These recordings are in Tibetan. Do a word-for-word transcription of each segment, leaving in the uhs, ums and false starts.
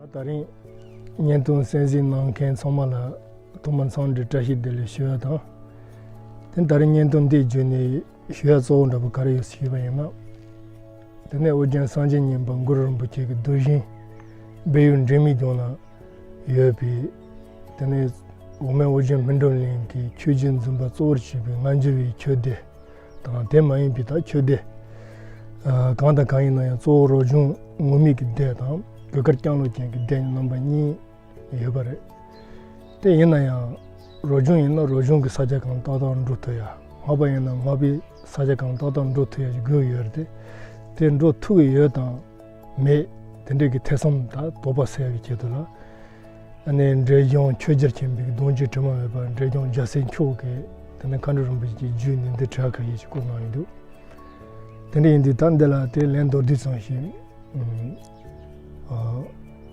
ད་རིང་བརྙན་ཐུང་གསན་གཟིགས་གནང་མཁན་ཚང་མ་ལ་ཐོག་མར་འཚམས་འདྲི་བཀྲ་ཤིས་བདེ་ལེགས་ཞུ་ཡ་དང་། དེ་ད་རིང་བརྙན་ཐུང་འདི་བརྒྱུད་ནས་ཞུ་ཡ་གཙོ་བོ་འདྲ་པོ་ག་རེ་ཡོད་ཟེར་ཞུས་པ་ཡིན་ན། དེ་ནས་ཨོ་རྒྱན་སངས་རྒྱས་མཉན་པ་གུ་རུ་རིན་པོ་ཆེ་གི་གདུལ་ཞིང་སྦས་ཡུལ་འབྲས་སྨོན་ལྗོངས་ལ་ཡོད་པའི། དེ་ནས་འོག་མིན་ཨོ་རྒྱན་སྨིན་གྲོལ་གླིང་གི་ཆོས་བརྒྱུད་འཛིན་པ་གཙོ་བོར་བྱས་པའི་སྔ་འགྱུར་བའི་ཆོས་སྡེ་དང་། དེ་མ་ཡིན་པའི་ད་ཆོས་སྡེ་ཨ་གང་དང་གང་ཡིན་ན་ཡང་གཙོ་བོ་རབ་བྱུང་ངུར་སྨྲིག་གི་སྡེ་དང་གོས་དཀར་ལྕང་ལོ་ཅན་གྱི་སྡེ་རྣམ་པ་གཉིས་ཡོད་པ་རེད། དེ་ཡིན་ན་ཡང་རབ་བྱུང་ཡིན་ན་རབ་བྱུང་གི་ས་ཆ་གང་ཏག་ཏག་འགྲོ་ཐུབ་ཡ། སྔགས་པ་ཡིན་ན་སྔགས་པའི་ས་ཆ་གང་ཏག་ཏག་འགྲོ་ཐུབ་ཡ་ཞིག་དགོས་ཡོད་རེད་དེ། དེ་འགྲོ་ཐུབ་ཀྱི་ཡོད་དང་མེད། དེ་འདྲའི་གི་ཐེ་ཚོམ་དང་དོགས་པ་སེལ་བའི་ཆེད་དུ་ལ། ཨ་ནི་འབྲས་ལྗོངས་ཆོས་རྒྱལ་ཆེན་པོའི་གདུང་བརྒྱུད་དྲི་མ་མེད་པ་འབྲས་ལྗོངས་རྒྱལ་སྲས་མཆོག་གིས་དེ་ནས་མཁའ་འགྲོ་རིན་པོ་ཆེ་བརྒྱུད་ནས་འདི་བྲིས་ཁ་ཤས་ཤིག་བཀོད་གནང་ཡོད་འདུག་དེ་འདྲ་ཡིན་དུས་ད་འདི་ལ་དེ་ལན་མདོར་བསྡུས་ཙམ་ཞིག་ཨ་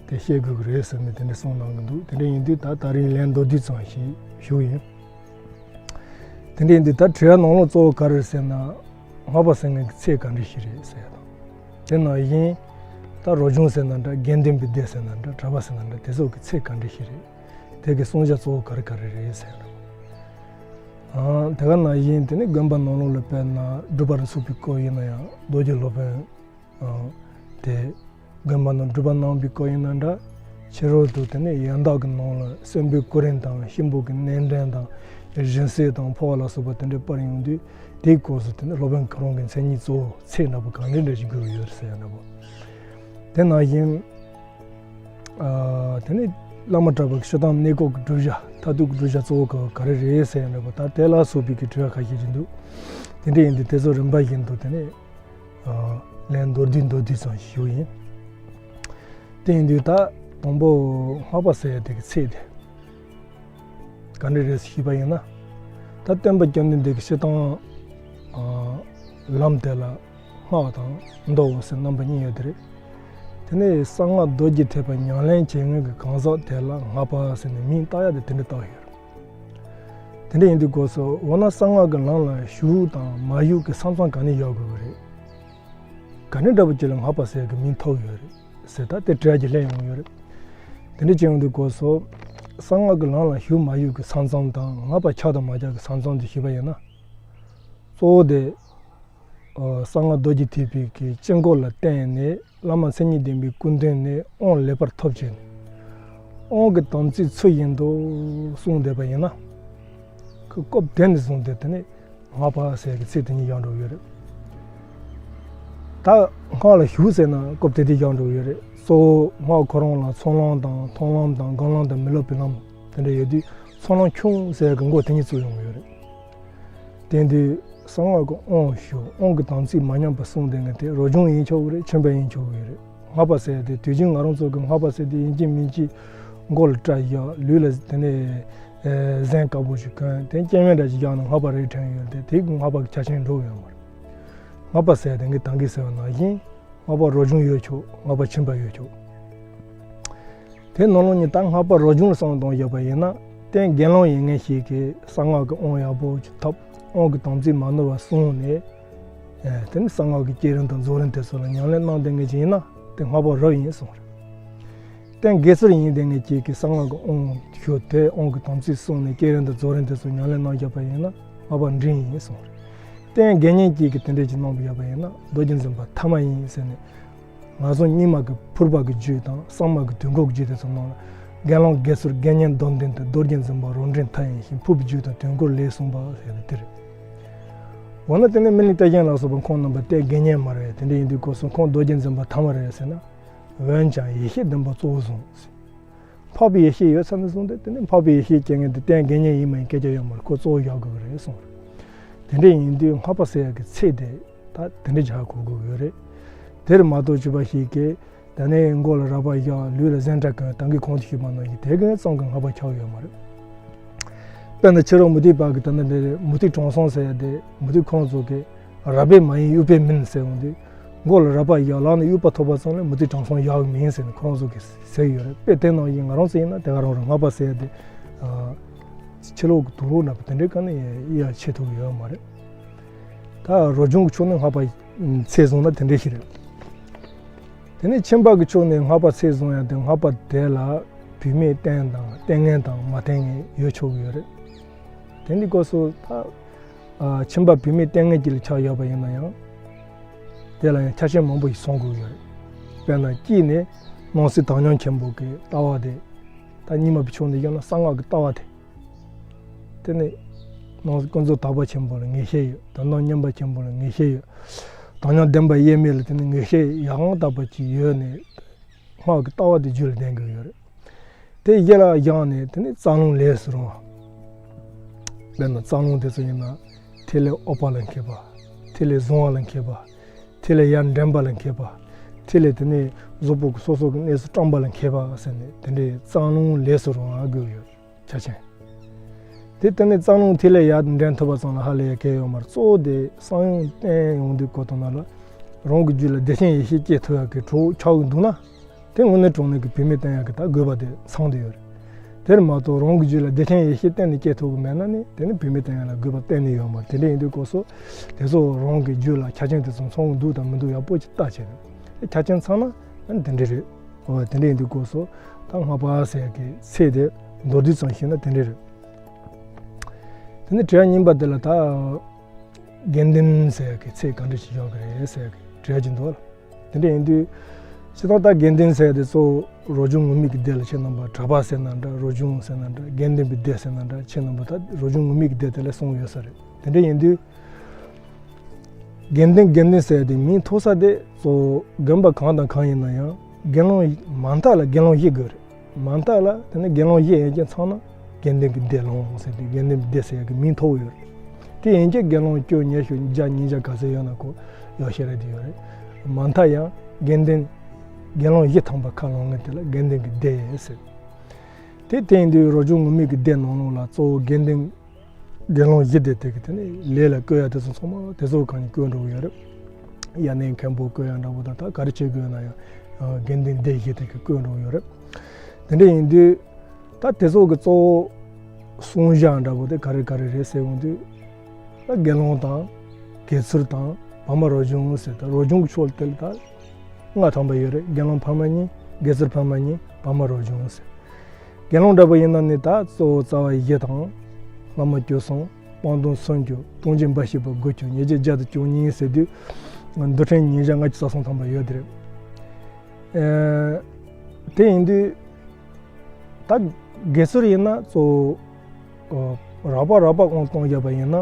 དེ་བཤད་དགོས་ཀྱི་རེད་ཟེར་ནས་དེ་འདྲ་གསུངས་གནང་གི་འདུག་དེ་འདྲ་ཡིན་དུས་ད་ད་རིང་ལན་མདོར་བསྡུས་ཙམ་ཞིག་ཞུ་གི་ཡིན། དེ་འདྲ་ཡིན་དུས་ད་དྲི་བ་ནང་ལོགས་གཙོ་བོ་ག་རེ་རེད་ཟེར་ན། སྔགས་པ་ཟེར་མཁན་གྱི་ཚད་ག་འདྲ་ཞིག་རེད་ཟེར་ཡ་དང་། དེ་ནང་བཞིན་ད་རབ་བྱུང་ཟེར་ན་འདྲ། དགེ་འདུན་པའི་སྡེ་ཟེར་ན་འདྲ། གྲྭ་པ་ཟེར་ན་འདྲ། དེ་ཚོ་གི་ཚད་ག་འདྲ་ཞིག་རེད། དེ་གི་བསྲུང་བྱ་གཙོ་བོ་ག་རེ་ག་རེ་རེད་ཟེར་ཡ་འདྲ། ཨང་། དེ་ག་ནང་བཞིན་དེ་ནི་དགོན་པ་ནང་ལོགས་ལ་དཔེར་ན་སྒྲུབ་པ་རུ་ཚུགས་པའི་སྐོར་ཡིན་ན་ཡང་རྡོ་རྗེ་སློབ་དཔོན་ཨང་། དེ་དགོན་པ་ནང་སྒྲུབ་པ་གནང་བའི་སྐོར་ཡིན་ན་འདྲ། ཕྱི་རོལ་དུ་དེ་ནས་ཡང་དག་གི་ནང་ལ་གསོན་པོའི་སྐུ་རིམ་དང་གཤིན་པོ་གི་གནས་འདྲེན་དང་སྦྱིན་སྲེག་དང་འཕོ་བ་ལ་སོགས་པ་དེ་འདྲ་སྤར་ཡོང་དུས་དེའི་སྐོར་སུ་དེ་ནས་སློབ་དཔོན་གང་རུང་གི་མཚན་ཉིད་གཙོ་བོ་ཚད་འདྲ་པོ་གང་འདྲ་འདྲ་ཞིག་དགོས་ཡོད་ཟེར་ཡ་འདྲ་པོ། དེ་ནང་བཞིན་ཨ་དེ་ནས་བླ་མ་གྲྭ་པ་གི་སྤྱིར་བཏང་གནས་སྐབས་ཀྱི་བསྒྲུབ་བྱ། མཐར་ཐུག་གི་བསྒྲུབ་བྱ་གཙོ་བོ་ག་ག་རེ་རེད་ཟེར་ཡ་འདྲ་པོ། ད་དེ་ལ་སོགས་པའི་གི་དྲི་བ་ཁ་ཤས་ཅིག་འདུག་དེ་འདྲ་ཡིན་དུས་དེ་ཚོ་རིམ་པ་བཞིན་དུ་དེ་ནས། ཨ་ལན་མདོར་བསྡུས་མདོར་བསྡུས་ཙམ་ཞིག་ཞུ་ཡིན། དེ་ཡིན་དུས་ད་དང་པོ་སྔགས་པ་ཟེར་ཡ་དེ་གི་ཚད་དེ་ག་འདྲ་རེད་ཞུས་པ་ཡིན་ན། ད་སྟོན་པ་སྐྱབས་མགོན་འདི་གི་སྤྱིར་བཏང་ཨ་ལམ་དེ་ལ་སྔགས་དང་མདོ་ཟེར་རྣམ་པ་གཉིས་ཡོད་དེ་རེད། དེ་ནས་གསང་སྔགས་རྡོ་རྗེ་ཐེག་པ་ཉམས་ལེན་བྱེད་མཁན་གྱི་གང་ཟག་དེ་ལ་སྔགས་པ་ཟེར་ནས་མིང་བཏགས་ཡ་དེ་དེ་འདྲ་བཏགས་ཡོད་རེད། དེ་འདྲ་ཡིན་དུས་སྐབས་སུ་འོ་ན་གསང་སྔགས་ཀྱི་ལམ་ལ་ཞུགས་དང་མ་ཞུགས་ཀྱི་ས་མཚམས་ག་ནས་བཞག་དགོས་ཀྱི་རེད། ག་ནས་འདྲ་པོ་ཅིག་ལ་སྔགས་པ་ཟེར་གྱི་མིང་ཐོགས་ཡོད་རེད་ཟེར་ད་དེ་དྲི་བ་ཅིག་སླེབས་ཡོང་ཡོད་རེད། དེ་འདྲ་བྱས་ཡོང་དུས་སྐབས་སུ་གསང་སྔགས་ཀྱི་ལམ་ལ་ཞུགས་མ་ཞུགས་ཀྱི་ས་མཚམས་དང་སྔགས་པ་ཆགས་དང་མ་ཆགས་ཀྱི་ས་མཚམས་དེ་ཞུས་པ་ཡིན་ན། གཙོ་བོ་དེ་ཨ་གསང་སྔགས་རྡོ་རྗེ་ཐེག་པའི་གི་དཀྱིལ་འཁོར་ལ་བརྟེན་ནས་བླ་མ་མཚན་ཉིད་ལྡན་པའི་སྐུ་མདུན་ནས་དབང་ལེགས་པར་ཐོབ་བྱས་ནས་དབང་གི་དམ་ཚིག་ཚུལ་བཞིན་དུ་བསྲུང་བསྡད་པ་ཡིན་ན། ཁོ་སྐབས་དེ་ནས་བཟུང་སྟེ་དེ་ནས་སྔགས་པ་ཟེར་གྱི་ཚིག་དེ་ཉིད་བཞག་འགྲོ་གི་ཡོད་རེད། ད་སྔགས་ལ་ཞུགས་ཟེར་ན་སྐབས་དེ་དུས་བཞག་འགྲོ་གི་ཡོད་རེད། གཙོ་བོ་སྔགས་ཁོ་རང་ལ་ཚོགས་ལམ་དང་མཐོང་ལམ་དང་སྒོམ་ལམ་དང་མི་སློབ་པའི་ལམ་དེ་འདྲ་ཡོད་དུས་ཚོགས་ལམ་ཆུང་ཟེར་གྱི་མགོ་དེ་ཉིད་བཙུགས་ཡོང་གི་ཡོད་རེད། དེ་དུས་གསང་སྔགས་ཀྱི་དབང་ཞུ། དབང་གི་དམ་ཚིག་མ་ཉམས་པར་བསྲུང་བསྡད་མཁན་དེ་རབ་བྱུང་ཡིན་ཆོག་གི་རེད། ཁྱིམ་པ་ཡིན་ཆོག་གི་རེད། སྔགས་པ་ཟེར་ཡ་དེ་དུས་རྒྱུན་ང་རང་ཚོ་གི་སྔགས་པ་ཟེར་དེ་ཡིན་གཅིག་མིན་གཅིག་མགོ་ལ་སྐྲ་བཞར། ལུས་ལ་དེ་ནས་ཨེ་གཟན་དཀར་པོ་ཞིག་གོན། དེ་སྐྱེ་དམན་འདྲ་ཞིག་བཞག་ན་སྔགས་པ་རེད་དྲན་ཡོད་དེ། དེ་སྔགས་པ་གི་ཆ་ཆེན་འགྲོ་ཡོད་མ་རེད། སྔགས་པ་ཟེར་ཡ་དེ་གི་ད་གིན་ཟེར་བ་ནང་བཞིན་སྔགས་པ་རབ་བྱུང་ཡོད་ཆོག་སྔགས་པ་ཁྱིམ་པ་ཡོད་ཆོག་དེ་ནང་ལོགས་ནས་ད་སྔགས་པ་རབ་བྱུང་ལ་བསམ་བློ་གཏོང་བཞག་པ་ཡིན་ན། རྟེན་དགེ་སློང་ཡིན་མཁན་ཞིག་གིས་གསང་སྔགས་ཀྱི་དབང་ཡག་པོ་ཅིག་ཐོབ། དབང་གི་དམ་ཚིག་མ་ནོར་བ་བསྲུངས་ནས། ཨེ་དེ་ནི་གསང་སྔགས་ཀྱི་བསྐྱེད་རིམ་དང་རྫོགས་རིམ་དེ་ཚོ་ལ་ཉམས་ལེན་གནང་བསྡད་མཁན་ཅིག་ཡིན་ན་དེ་སྔགས་པ་རབ་ཡིན་གསུངས་རེད། རྟེན་དགེ་ཚུལ་ཡིན་བསྡད་མཁན་ཅིག་གིས་གསང་སྔགས་ཀྱི་དབང་ཞུ་དེ་དབང་གི་དམ་ཚིག་བསྲུངས་ནས་བསྐྱེད་རིམ་དང་རྫོགས་རིམ་དེ་ཚོ་ཉམས་ལེན་གནང་བཞག་པ་ཡིན་ན་སྔགས་པ་འབྲིང་ཡིན་གསུངས་རེད། རྟེན་དགེ་བསྙེན་ཅིག་གིས་དེ་འདྲ་ཅིག་གནང་བཞག་པ་ཡིན་ན་མདོ་རྒྱུད་འཛིན་པ་ཐ་མ་ཡིན་ཟེར་ནས། ང་ཚོ་རྙིང་མ་གི་ཕུར་པ་གི་རྒྱུད་དང་གསར་མ་གི་དུས་འཁོར་གྱི་རྒྱུད་དེ་ཚོ་ནང་ལ། དགེ་སློང་དགེ་ཚུལ་དགེ་བསྙེན་སྡོམ་ལྡན་དུ། མདོ་རྒྱུད་འཛིན་པ་རབ་འབྲིང་མཐའ་ཡས་ཤིང་། ཕུར་པའི་རྒྱུད་དང་དུས་འཁོར་ལས་གསུངས་པ་ཟེར་ནས་དེ་རེད། འོ་ན་དེ་ནས་སྨིན་གླིང་གཏེར་གཞུང་ལ་སོགས་པ་ཁོང་རྣམ་པ་རྟེན་དགེ་བསྙེན་མ་རེད། དེ་འདྲ་ཡིན་དུས་སྐབས་སུ་ཁོང་མདོ་རྒྱུད་འཛིན་པ་ཐ་མ་རེད་ཟེར་ན། འོན་ཀྱང་ཡེ་ཤེས་བདེན་པ་གཙོ་བོ་བཟུང་། འཕགས་པའི་ཡེ་ཤེས་ཡོད་ཚར་ནས་བཟུང་སྟེ་དེ་ནས་འཕགས་པའི་ཡེ་ཤེས་སྐྱེ་མཁན་དེ་རྟེན་དགེ་བསྙེན་ཡིན་མ་ཡིན་སྐད་ཆ་ཡོད་མ་རེད། ཁོ་གཙོ་བོ་བཞག་དགོས་ཀྱི་རེད་གསུངས་རེད། དེ་འདྲ་ཡིན་དུས་སྔགས་པ་ཟེར་ཡག་གི་ཚད་དེ་ད་དེ་འདྲ་བཞག་དགོས་དགོས་ཀྱི་ཡོད་རེད། དེར་མ་གཏོགས་ཕྱུ་པ་ཞིག་གིས་ད་ནི་མགོ་ལ་རལ་པ་བཞག་ལུས་ལ་གཟན་སྐྲ་གོན་ད་གིན་གོང་དུ་ཞུས་པ་ནང་བཞིན་དེ་གིན་ཙམ་གྱིས་སྔགས་པ་ཆགས་ཡོད་མ་རེད། དཔེར་ན་ཕྱི་རོལ་མུ་སྟེགས་པ་གི་ད་ནི་འདི་མུ་སྟེགས་དྲང་སྲོང་ཟེར་ཡ་དེ་མུ་སྟེགས་ཁོང་ཚོ་གིས་རལ་པས་མ་ཡིན་དབྱུག་པས་མིན་ཟེར་འོང་དུས། མགོ་ལ་རལ་པ་བཞག་ལག་ན་དབྱུག་པ་ཐོགས་པ་ཙམ་ལས་མུ་སྟེགས་དྲང་སྲོང་ཡག་མིན་ཟེར་ནས་ཁོང་ཚོ་གིས་ཟེར་ཡོད་རེད། དཔེ་དེ་ནང་བཞིན་ང་རང་ཚོ་ཡིན་ན་དེ་ག་རང་རེད། སྔགས་པ་ཟེར་ཡ་དེ་ཕྱི་ལོགས་ཀྱི་དུག་ལོག་འདྲ་པོ་དེ་འདྲའི་ག་ནས་ཡ་ཆེ་ཐུབ་ཡོད་མ་རེད། ད་རབ་བྱུང་གི་ཕྱོགས་ནས་སྔགས་པ་ཚད་བཟུང་ན་དེ་འདྲ་ཞིག་རེད། དེ་ནས་ཁྱིམ་པ་གི་ཕྱོགས་ནས་སྔགས་པ་ཚད་བཟུང་ཡ་དེ་སྔགས་པ་དེ་ལ་བུད་མེད་བསྟེན་དང་བསྟེན་མཁན་དང་མ་བསྟེན་མཁན་ཡོད་ཆོག་གི་ཡོད་རེད། དེ་འདི་སྐབས་སུ་ད་ཨ་ཁྱིམ་པ་བུད་མེད་བསྟེན་མཁན་གཅིག་ལ་ཆགས་ཡོད་པ་ཡིན་ན་ཡང་། དེ་ལ་ཡང་ཆ་རྐྱེན་མང་པོ་ཞིག་ཚང་དགོས་ཀྱི་ཡོད་རེད། དཔེར་ན་དཀྱིལ་ནས་སྣང་སྲིད་དྭགས་ཉམས་ཆེན་པོ་གི་ལྟ་བ་དེ། ད་རྙིང་མ་པའི་ཕྱོགས་ནས་བཤད་ན་གསང་སྔགས་ཀྱི་ལྟ་བ་དེ། དེ་ནས་སྣང་སྲིད་ཀུན་རྫོབ་དག་པ་ཆེན་པོ་ལ་ངེས་ཤེས་ཡོད། དོན་དམ་མཉམ་པ་ཆེན་པོ་ལ་ངེས་ཤེས་ཡོད། དྭགས་ཉམས་བདེན་པ་དབྱེར་མེད་ལ་དེ་ནས་ངེས་ཤེས་ཡང་དག་པ་ཅིག་ཡོད་ནས། སྔགས་ཀྱི་ལྟ་བ་དེ་རྒྱུད་ལ་ལྡན་དགོས་ཡོད་རེད། དེ་གཞི་ལ་བཞག་ནས་དེ་ནས་རྩ་རླུང་ལས་སུ་རུང་བ། དཔེར་ན་རྩ་རླུང་དེ་ཚོ་ཡིན་ན། ཐིག་ལེ་འོག་པ་ལ་མཁས་པ། ཐིག་ལེ་བཟུང་བ་ལ་མཁས་པ། ཐིག་ལེ་ཡར་འདྲེན་པ་ལ་མཁས་པ། ཐིག་ལེ་དེ་ནས་གཟུགས་པོ་གི་སོ་སོ་གི་གནས་སུ་བཀྲམ་པ་ལ་མཁས་པ་ཟེར་ནས་དེ་འདྲའི་རྩ་རླུང་ལས་སུ་རུང་བ་དགོས་ཡོད། ཆ་ཆེན། དེ་ལྟར་ནས་རྩ་རླུང་ཐིག་ལེ་ཡར་འདྲེན་ཐུབ་པ་ཙམ་ལ་ཧ་ལས་ཡ་གལ་ཡོད་མ་རེད། གཙོ་བོ་དེ་གསང་ཡུམ་བསྟེན་ཡོང་དུས་གོ་དོན་ན་ལ། རང་གི་རྒྱུད་ལ་བདེ་ཆེན་ཡེ་ཤེས་སྐྱེ་ཐུབ་ཡ་གི་གྲོགས་ཆགས་ཀྱི་འདུག་ན། དེ་དངོས་གནས་དྲང་གནས་ཀྱི་བུད་མེད་བསྟེན་ཡ་གི་ད་དགོས་པ་དེ་ཚང་བསྡད་ཡོད་རེད། དེར་མ་གཏོགས་རང་གི་རྒྱུད་ལ་བདེ་ཆེན་ཡེ་ཤེས་གཏན་ནས་སྐྱེ་ཐུབ་ཀྱི་མེད་ན་ནི་དེ་ནི་བུད་མེད་བསྟེན་ཡ་ལ་དགོས་པ་གཏན་ནས་ཡོད་མ་རེད། དེ་འདྲ་ཡིན་དུས་སྐབས་སུ་དེ་ཚོ་རང་གི་རྒྱུད་ལ་ཆ་རྐྱེན་དེ་ཚོ་ཚང་གི་འདུག་དང་མི་འདུག་ཡག་པོ་ཅིག་བལྟ་བྱས་ནས་ཆ་རྐྱེན་ཚང་ན་ཨ་ནི་དེ་འདྲ་རེད། འོ་དེ་འདྲ་ཡིན་དུས་སྐབས་སུ་ད་སྔགས་པ་ཟེར་ཡ་གི་ཚད་དེ་མདོར་བསྡུས་ཙམ་ཞུས་ན་དེ་འདྲ་རེད། དེ་ནས་དྲི་བ་གཉིས་པ་དེ་ལ་ད་དགེ་འདུན་ཟེར་ཡ་གི་ཚད་ག་འདྲ་ཞིག་ཡོད་གི་རེད་ཟེར་ཡ་གི་དྲི་བ་ཅིག་འདུག་ལ། དེ་འདྲ་ཡིན་དུས། སྤྱིར་བཏང་ད་དགེ་འདུན་ཟེར་དེ་ཚོ་རོ་སྦྱོང་ངུར་སྨྲིག་གི་སྡེ་ལ་ཁྱེད་རྣམ་པ་གྲྭ་པ་ཟེར་ན་འདྲ། རོ་སྦྱོང་ཟེར་ན་འདྲ། དགེ་འདུན་པའི་སྡེ་ཟེར་ན་འདྲ། ཁྱེད་རྣམ་པ་ད་རོ་སྦྱོང་ངུར་སྨྲིག་གི་སྡེ་དེ་ལ་གསུངས་ཡོད་ས་རེད། དེ་འདྲ་ཡིན་དུས། དགེ་འདུན་དགེ་འདུན་ཟེར་དེ་མིང་ཐོགས་ས་དེ་གཙོ་བོ་དགོན་པ་གང་དང་གང་ཡིན་ན་ཡང་དགེ་སློང་མ་མཐའ་ལ་དགེ་སློང་བཞི་དགོས་རེད། མ་མཐའ་ལ་དེ་ནི་དགེ་སློང་བཞི་ཡན་ཆད་ཚང་ན་དགེ་འདུན་གྱི་སྡེ་ལོངས་ཟེར་དུས་དགེ་འདུན་སྡེ་ཟེར་ཡག་གི་མིང་ཐོབ་ཡོད་རེད། དེ་ཡན་ཆད་དགེ་སློང་བཅུ་ཉི་ཤུ་བརྒྱ་ཉིས་བརྒྱ་ག་ཚོད་ཡོད་ན་ཁོ་ཡོད་ཤེས་རེད་དེ་ཡོད་རེད། མ་མཐའ་ཡང་དགེ་འདུན་དགེ་སློང་བཞི་ཐམ་པ་ཁ་ལོངས་མཁན་དེ་ལ་དགེ་འདུན་གྱི་སྡེ་ཟེར། དེ་དེ་ཡིན་དུས་རོ་སྦྱོང་ངུར་སྨྲིག་གི་སྡེ་ནང་ལོགས་ལ་གཙོ་བོ་དགེ་འདུན་དགེ་སློང་བཞི་སྡེ་དེ་གི་དེ་ནི་ལས་ལ་བཀོལ་ཡ་དེ་ཚོ་ཚང་མ་དེ་ཚོ་གང་ཡིན་བཀོད་འགྲོ་གི་ཡོད་རེད། དབྱར་གནས་མཁན་པོ་བཀོད་ཡ་འདྲ་པོ་དང་ད་ག་རེ་བྱེད་དགོས་ན་ཡང་དགེ་འདུན་སྡེ་བཞི་དེ་གི་བཀོད་འགྲོ་གི་ཡོད་རེད། དེ་འདྲ་ཡིན་དུས་ད་དེ་ཚོ་གི་གཙོ་བོ་གསུང་བྱ་འདྲ་པོ་དེ་ག་རེ་ག་རེ་རེད་ཟེར་འོང་དུས། ད་དགེ་སློང་དང་། དགེ་ཚུལ་དང་། བར་མ་རོ་སྦྱོང་ཟེར་ད་རོ་སྦྱོང་གི་ཕྱོགས་དེ་ལ་ད་ལྔ་ཐམ་པ་ཡོད་རེད། དགེ་སློང་ཕ་མ་གཉིས། དགེ་ཚུལ་ཕ་མ་གཉིས། བར་མ་རོ་སྦྱོང་ཟེར། དགེ་སློང་འདྲ་པོ་ཡིན་ན་ནི་ད་གཙོ་བོ་རྩ་བ་བཞི་དང་། བླ་མ་བཅུ་གསུམ། སྤངས་རྟོགས་སུམ་ཅུ། ལྟུང་བྱེད་འབའ་ཞིག་པ་དགུ་བཅུ། ཉེས་བྱས་བརྒྱ་དང་བཅུ་གཉིས་ཟེར་དུས། འདུལ་ཁྲིམས་ཉིས་བརྒྱ་ལྔ་བཅུ་རྩ་གསུམ་ཐམ་པ་ཡོད་དེ་རེད། ཨེ། དེ་ཡིན་དུས། ད་དགེ་ཚུལ་ཡིན་ན་གཙོ་བོ། རགས་པ་རགས་པ་དབང་བཏང་བཞག་པ་ཡིན་ན་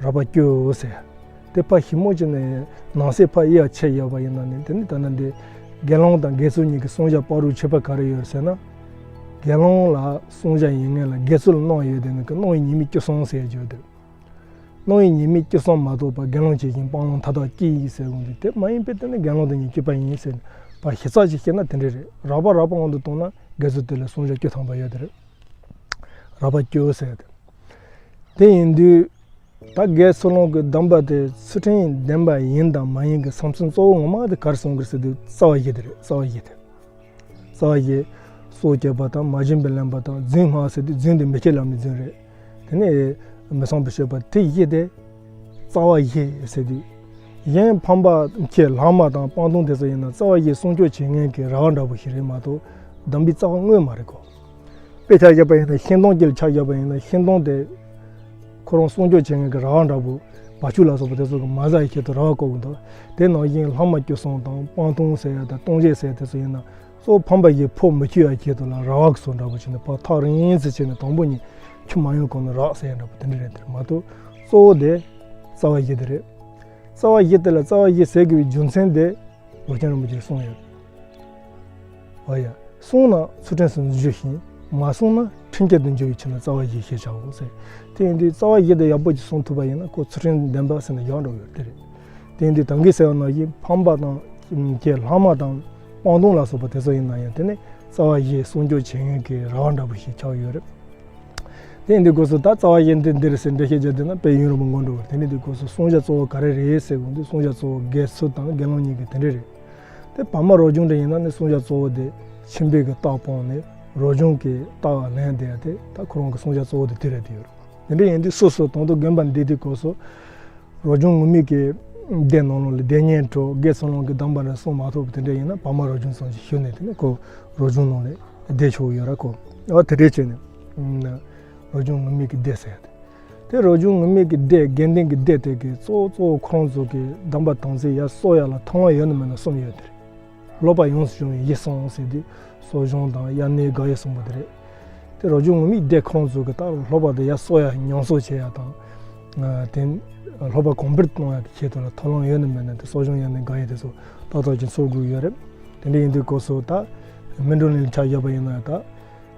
རགས་པ་སྐྱོ་ཟེར། དེ་ཕར་ཞིབ་མོ་བྱས་ནས་ནང་གསེས་ཕར་དབྱེ་བ་ཕྱེ་བཞག་པ་ཡིན་ན་ནི་དེ་ནི་ད་ནི་འདི་དགེ་སློང་དང་དགེ་ཚུལ་གཉིས་ཀྱི་བསྲུང་བྱ་བར་དུ་ཁྱད་པར་ག་རེ་ཡོད་ཟེར་ན། དགེ་སློང་ལ་བསྲུང་བྱ་ཡིན་ངེས་ལ་དགེ་ཚུལ་ལ་སྣང་ཡོད་དེ་ནི་ཀྱི་སྣང་བའི་ཉེས་དམིགས་བཅུ་གསུམ་ཟེར་རྒྱུ་དེ། སྣང་བའི་ཉེས་དམིགས་བཅུ་གསུམ་མ་གཏོགས་པ་དགེ་སློང་ཇི་བཞིན་སྤང་བླང་མཐའ་དག་གཅིག་ཡིན་ཟེར་འོང་དུས་དེ་མ་ཡིན་པའི་དེ་ནི་དགེ་སློང་དང་གཉིས་གཅིག་པ་ཡིན་ཟེར་ནས་ཕར་ཞིབ་ཚགས་ཅིག་བཤད་ན་དེ་འདྲ་རེད། རགས་པ་རགས་པ་དབང་དུ་བཏང་ན་དགེ་ཚུལ་དེ་ལ་བསྲུང་བྱ་བཅུ་ཐམ་པ་ཡོད་དེ་རེད། རགས་པ་བཅུ་ཟེར་ཏེ། དེ་ཡིན་དུས། ད་དགེ་ཚུལ་སློང་གི་སྡོམ་པ་དེ་ཚུལ་ཁྲིམས་ལྡན་པ་ཡིན་དང་མ་ཡིན་གྱི་བསམ་ཚུལ་གཙོ་བོ་ངོ་མ་དེ་ག་རེ་གསུང་གི་རེད་ཟེར་དུས་རྩ་བ་བཞི་དེ་རེད། རྩ་བ་བཞི་དེ། རྩ་བ་བཞི། སྲོག་གཅོད་པ་དང་མ་བྱིན་པའི་ལེན་པ་དང་རྫུན་སྨྲ་ཟེར་དུས་རྫུན་དེ་མི་སྐྱེ་ལམ་གྱི་རྫུན་རེད། དེ་ནས་མི་ཚངས་པར་སྤྱོད་པ་དེ་བཞི་དེ། རྩ་བ་བཞི་ཟེར་དུས། གཞན་ཕམ་པ་ཁྱེད་ལྷག་མ་དང་སྤང་ལྟུང་དེ་ཚོ་ཡིན་ན་རྩ་བ་བཞི་སྲུང་སྐྱོབ་བྱེད་མཁན་གྱི་ར་བ་འདྲ་པོ་ཞིག་རེད་མ་གཏོགས་སྡོམ་པའི་རྩ་བ་དངོས་མ་རེད་གོ། དཔེ་ཆ་བཞག་པ་ཡིན་ན་ཤིང་སྡོང་གཅིག་ལ་ཆ་བཞག་པ་ཡིན་ན་ཤིང་སྡོང་དེ་ཁོ་རང་སྲུང་སྐྱོབ་བྱེད་མཁན་གྱི་ར་བ་འདྲ་པོ་བ་ཕྱུགས་ལ་སོགས་པ་དེ་ཚོ་གི་མ་ཟ་ཡི་ཆེད་དུ་ར་བ་བསྐོར་གི་འདུག་དེ་ནང་བཞིན་ལྷག་མ་བཅུ་གསུམ་དང་སྤང་ལྟུང་ཟེར་ཡ་དང་ལྟུང་བྱེད་ཟེར་ཡ་དེ་ཚོ་ཡིན་ན་གཙོ་བོ་ཕམ་པ་ཡི་ཕོ་མི་ཁྱོད་ཡ་ཆེད་དུ་ལ་ར་བ་གི་བཟོ་འདྲ་པོ་བྱས་ནས་ཕར་ཐག་རིང་ཙམ་བྱས་ནས་དང་པོ་ཉིད་ཁྱོད་མ་ཡོང་གོང་ནས་རག་ཟེར་ཡ་འདྲ་པོ་དེ་འདྲ་རེད། དེ་མ་གཏོགས་གཙོ་བོ་དེ་རྩ་བ་བཞི་དེ་རེད། རྩ་བ་བཞི་དེ་ལ་རྩ་བ་བཞི་ཟེར་དགོས་པའི་རྒྱུ་མཚན་དེ། ལོ་ཆེན་རིན་པོ་ཆེས་གསུངས་ཡོད། འོ་ཡ། བསྲུངས་ན་ཚུལ་ཁྲིམས་སུ་འགྱུར་ཞིང་། མ་བསྲུངས་ན་ཁྲིམས་བཅད་དུ་འགྱུར་བའི་ཕྱིར་ན་རྩ་བ་བཞི་ཞེས་བྱའོ་ཟེར། དེ་ཡིན་དུས་རྩ་བ་བཞི་དེ་ཡག་པོ་ཅིག་བསྲུང་ཐུབ་པ་ཡིན་ན་ཁོ་ཚུལ་ཁྲིམས་ལྡན་པ་ཟེར་ན་ཡག་འགྲོ་ཡོད་དེ་རེད། དེ་ཡིན་དུས་ད་གིན་ཟེར་བ་ནང་བཞིན་ཕམ་པ་དང་ཁྱེད་ལྷག་མ་དང་སྤང་ལྟུང་ལ་སོགས་པ་དེ་ཚོ་ཡིན་ན་ཡང་དེ་ནི་རྩ་བ་བཞི་སྲུང་སྐྱོབ་བྱེད་མཁན་གྱི་ར་བ་འདྲ་པོ་ཞིག་ཆགས་ཡོད་རེད། དེ་ཡིན་དུས་སྐབས་སུ་ད་རྩ་བ་བཞི་འདི་འདིར་ཟེར་འགྲེལ་བཤད་བརྒྱབ་བསྡད་ན་དཔེ་ཡུན་རིང་པོ་འགོར་འགྲོ་བར། དེ་ནི་དུས་སྐབས་སུ་བསྲུང་བྱ་གཙོ་བོ་ག་རེ་རེད་ཟེར་དགོས་དུས་བསྲུང་བྱ་གཙོ་བོ་དགེ་ཚུལ་དང་དགེ་སློང་གཉིས་ཀྱི་དེ་འདྲ་རེད། དེ་བར་མ་རོ་སྦྱོང་འདྲ་ཡིན་ན་ནི་བསྲུང་བྱ་གཙོ་བོ་དེ་ཁྱིམ་པའི་གི་རྟགས་སྤངས་ནས་རོ་སྦྱོང་གི་རྟགས་ལེན་བསྡད་དེ་ད་ཁོ་རང་གི་བསྲུང་བྱ་གཙོ་བོ་དེ་དེ་རེད་དེ་ཡོད་རེད། དེ་འདྲ་ཡིན་དུས་སོ་སོ་དང་དུ་དགོན་པ་འདི་དུས་སྐབས་སུ། རོ་སྦྱོང་ངུར་སྨྲིག་གི་ སྡེ་ནང་ལོགས་ལ་སྡེ་གཉན་གྲོགས་དགེ་ཚུལ་སློང་གི་གདམས་པ་རེ་གསུངས་མ་ཐུབ་པ་དེ་འདྲ་ཡིན་ན། བར་མ་རབ་བྱུང་ཙམ་ཞིག་ཞུས་ནས། དེ་ནས་ཁོ་རབ་བྱུང་ནང་ལ་བསྡད་ཆོག་ཡོད་ར། ཁོ་ཨ་དེ་འདྲས་བྱས་ནས་རབ་བྱུང་ངུར་སྨྲིག་གི་སྡེ་ཟེར་ཡ་དེ། དེ་རབ་བྱུང་ངུར་སྨྲིག་གི་སྡེ། དགེ་ལྡན་གྱི་སྡེ་དེ་གི་གཙོ་བོ་གཙོ་བོ་ཁོ་རང་ཚོ་གི་གདམས་པ་དམ་ཚིག་ཡར་གསོ་ཡ་ལ་ཐབས་ལམ་ཡོད་ན་མེད་ན་གསུམ་ཡོད་དེ་རེད། སློབ་པ་ཡོངས་སུ་སྦྱོང་བའི་ཡིད་གསུམ་ཟེར་དུས་གསོ་སྦྱོང་དང་དབྱར་གནས་དགག་དབྱེ་གསུམ་པོ་དེ་རེད། དེ་རབ་བྱུང་ངུར་སྨྲིག་སྡེ་ཁོང་ཚོ་གི་ད་སློབ་པ་དེ་ཡར་གསོ་ཡ་ཉམས་གསོ་བྱེད་ཡ་དང་། ཨ་དེ་སློབ་པ་གོང་འཕེལ་གཏོང་ཡ་གི་ཆེད་དུ་ལ་ཐབས་ལམ་ཡོད་ན་མེད་ན་དེ་གསོ་སྦྱོང་དབྱར་གནས་དགག་དབྱེ་དེ་ཚོ་ཏག་ཏག་ཅིག་འཚོལ་དགོས་ཡོད་རེད། དེ་འདྲ་ཡིན་དུས་སྐབས་སུ་ད་སྨིན་གྲོལ་གླིང་ལ་ཆ་བཞག་པ་ཡིན་ན་ཡང་ད།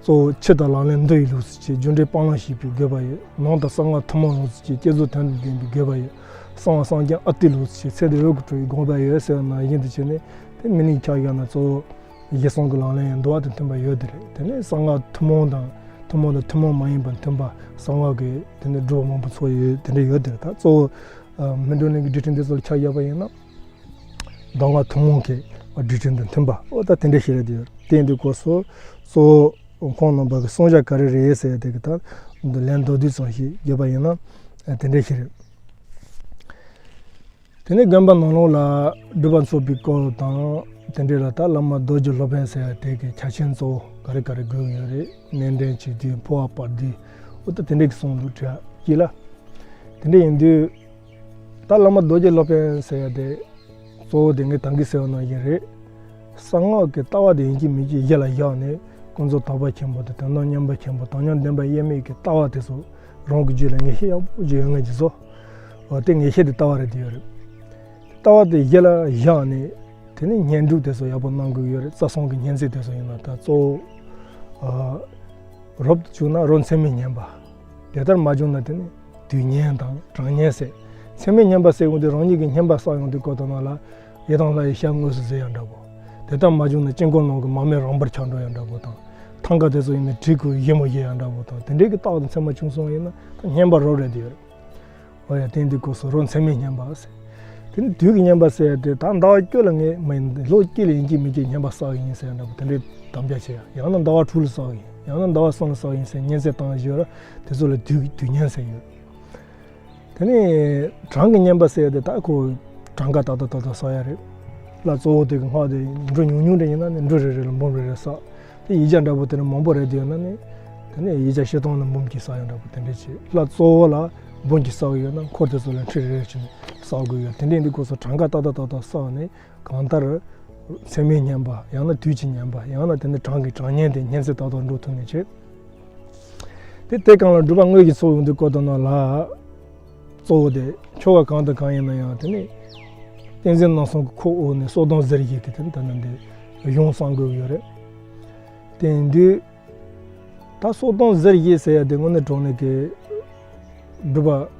གཙོ་བོ་ཆོས་དང་ལག་ལེན་འདུལ་བའི་ལུགས་སུ་བྱས། རྒྱུ་འབྲས་སྤང་བླང་བྱེད་པའི་དགོས་པ་ཡོད། ནང་དང་གསང་སྔགས་ཐུན་མོང་ལུགས་སུ་བྱས། བསྐྱེད་རྫོགས་དོན་དང་ལྡན་པའི་དགོས་པ་ཡོད། གསང་བ་སངས་རྒྱས་ཨ་ཏིའི་ལུགས་སུ་བྱས། ཚེ་འདི་འོད་ཀྱི་སྤྲོ་བའི་དགོས་པ་ཡོད་ཟེར་བ་ནང་བཞིན་དུ་བྱས་ནས། དེ་སྨིན་གླིང་ཆ་བཞག་ན་གཙོ་བོ་ཡིད་གསུམ་གྱི་ལག་ལེན་ཡང་འདུལ་བ་དང་མཐུན་པ་ཡོད་དེ་རེད། དེ་ནས་གསང་སྔགས་ཐུན་མོང་དང་ཐུན་མོང་དང་ཐུན་མོང་མ་ཡིན་པ་མཐུན་པ། གསང་སྔགས་ཀྱི་དེ་ནས་སྒྲུབ་པ་མང་པོ་ཚོགས་ཡོད། དེ་འདྲ་ཡོད་དེ་རེད། ད་གཙོ་བོ་ཨ་སྨིན་གྲོལ་གླིང་གི་སྒྲུབ་ཕྲིན་དེ་ཚོ་ལ་ཆ་བཞག་པ་ཡིན་ན། གདམས་ངག་ཐུན་མོང་གི་སྒྲུབ་ཕྲིན་དང་མཐུན་པ། འོ་ད་དེ་འདྲ་ཞིག་རེད་དེ། དེ་ཡིན་དུས་སྐབས་སུ་གཙོ་བོ་ཁོང་རྣམ་པ་གི་གསུང་བྱ་ག་རེ་རེད་ཟེར་ཡ་དེ་གི་ད་འདི་ལན་མདོར་བསྡུས་ཙམ་ཞིག་བརྒྱབ་པ་ཡིན་ན་དེ་འདྲ་ཞིག་རེད། དེ་ནས་དགོན་པ་ནང་ལོགས་ལ་སྒྲུབ་པ་འཚོགས་པའི་སྐོར་དང་། དེ་འདྲ་ལ་ད་བླ་མ་རྡོ་རྗེ་སློབ་དཔོན་ཟེར་ཡ་དེ་གི་ཆ་ཆེན་གཙོ་བོ་ག་རེ་ག་རེ་དགོས་ཀྱི་ཡོད་རེད། གནས་འདྲེན་བྱེད་དུས། འཕོ་བ་སྤར་དུས། འོ་ད་དེ་འདྲ་གི་གསུང་འདུག་དྲ་གི་ལ། དེ་འདྲ་ཡིན་དུས། ད་བླ་མ་རྡོ་རྗེ་སློབ་དཔོན་ཟེར་ཡ་དེ་གཙོ་བོ་དེ་ངས་ད་གིན་ཟེར་བ་ནང་བཞིན་རེད། གསང་སྔགས་ཀྱི་ལྟ་བ་དེ་ཡིན་གཅིག་མིན་གཅིག་གཞི་ལ་བཞག་ནས། ཀུན་རྫོབ་དག་པ་ཆེན་པོ་དང་དོན་དམ་མཉམ་པ་ཆེན་པོ། དམ་ཉམས་བདེན་པ་དབྱེར་མེད་ཀྱི་ལྟ་བ་དེ་ཚོ་རང་གི་རྒྱུད་ལ་ངེས་ཤེས་ཡག་པོ་ཅིག་ཡོད་མཁན་ཅིག་བཟོ། འོ་དེ་ངེས་ཤེས་དེ་ལྟ་བ་རེད་དེ་ཡོད་རེད། ལྟ་བ་དེ་གཞི་ལ་བཞག་ནས། དེ་ནས་བསྙེན་སྒྲུབ་དེ་ཚོ་ཡག་པོ་གནང་དགོས་ཡོད་རེད། རྩ་གསུམ་གྱི་བསྙེན་ཚད་དེ་ཚོ་ཡིན་ན་ད་གཙོ་བོ། ཨ་རབ་ཏུ་བྱུང་ན་རབ་མཚན་མའི་བསྙེན་པ། དེ་ལྟར་མ་བྱུང་ན་དེ་ནི་དུས་བསྙེན་དང་གྲངས་བསྙེན་ཟེར། མཚན་མའི་བསྙེན་པ་ཟེར་ཡོང་དུས་རང་ཉིད་ཀྱི་བསྙེན་པ་བསགས་ཡོང་དུས་སྐབས་དེ་ནང་ལ་ཡི་དམ་ལྷ་ཡི་ཞལ་དངོས་སུ་གཟིགས་ཡ་འདྲ་པོ། དེ་ལྟར་མ་བྱུང་ན་དཀྱིལ་འཁོར་ནང་གི་མར་མེ་རིམ་པར་ཆགས་འགྲོ་ཡ་འདྲ་པོ་དང་། ཐང་ག་དེ་ཚོ་ཡིན་ན་གྲི་གུ་ཞིབ་མོ་བཞེས་ཡ་འདྲ་པོ་དང་། དེ་འདྲའི་གི་རྟགས་དང་མཚན་མ་བྱུང་སོང་ཡིན་ན་ད་བསྙེན་པ་རབ་རེད་དེ་ཡོད་རེད། འོ་ཡ། དེ་འདི་སྐབས་སུ་རབ་མཚན་མའི་བསྙེན་པ་ཟེར། དེ་ནི་དུས་ཀྱི་བསྙེན་པ་ཟེར་ཡ་དེ་ད་ཟླ་བ་དཀྱིལ་ལ་ངས་མ་ཡིན། ལོ་དཀྱིལ་ལ་ཡིན་གཅིག་མིན་གཅིག་བསྙེན་པ་བསགས་ཀྱི་ཡིན་ཟེར་ཡ་འདྲ་པོ་དེ་འདྲའི་དམ་བཅའ་བྱེད་ཡ། ཡང་ན་ཟླ་བ་དྲུག་ལ་བསགས་ཀྱི་ཡིན། ཡང་ན་ཟླ་བ་གསུམ་ལ་བསགས་ཀྱི་ཡིན་ཟེར་བསྙེན་ཚད་བཏང་བཞག་ཡོད་ར། དེ་ཚོ་ལ་དུས་དུས་བསྙེན་ཟེར་ཡོད། དེ་ནས་གྲངས་ཀྱི་བསྙེན་པ་ཟེར་ཡ་དེ་ད་ཁོ་གྲངས་ཀ་ཏག་ཏག་ཏག་ཏག་བསགས་ཡ་རེད། ལྷ་གཙོ་བོ་དེ་གི་སྔགས་དེ་འབྲུ་ཉུང་ཉུང་འདྲ་ཡིན་ན་ནི་འབྲུ་རེ་རེ་ལ་འབུམ་རེ་རེ་བསགས། དེ་ཡིག་བརྒྱ་འདྲ་པོ་དེ་ནི་མང་པོ་རེ་དེ་ཡོད་ན་ནི། དེ་ནས་ཡིག་བརྒྱ་བཞི་སྟོང་ནི་འབུམ་གཅིག་བསགས་ཡ་འདྲ་པོ་དེ་འདྲ་བྱས། ལྷ་གཙོ་བོ་ལ་འབུམ་གཅིག་བསགས་ཡོད་ན་འཁོར་དེ་ཚོ་ལ་ཁྲི་རེ་རེ་བྱས་ནས་བསགས་དགོས་ཡོད། དེ་འདྲ་ཡིན་དུས་སྐབས་སུ་གྲངས་ཀ་ཏག་ཏག་ཏག་ཏག་བསགས་ནས། གང་ལྟར་མཚན་མའི་བསྙེན་པ། ཡང་ན་དུས་ཀྱི་བསྙེན་པ། ཡང་ན་དེ་ནི་གྲངས་ཀྱི་གྲངས་བསྙེན་དེ་བསྙེན་ཚད་ཏག་ཏག་འགྲོ་ཐུབ་ནས་བྱས། དེ་དེ་གང་ལ་སྒྲུབ་པ་དངོས་ཀྱི་ཚོགས་ཡོང་དུས་སྐབས་དེ་ནང་ལ། གཙོ་བོ་དེ་ཆོ་ག་གང་དང་གང་ཡིན་ན་ཡང་དེ་ནི་ཏིང་འཛིན་རྣམ་གསུམ་གྱི་ཁོག་དབུབ་ནས་གསོལ་གདངས་གཟེར་བཞི་གི་དེ་ནི་ད་ནི་འདི་གཞུང་བསྲང་དགོས་ཡོད་རེད། དེ་ཡིན་དུས། ད་གསོལ་གདངས་གཟེར་བཞི་ཟེར་ཡ་དེ་དངོས་གནས་དྲང་གནས་ཀྱི་སྒྲུབ་པ་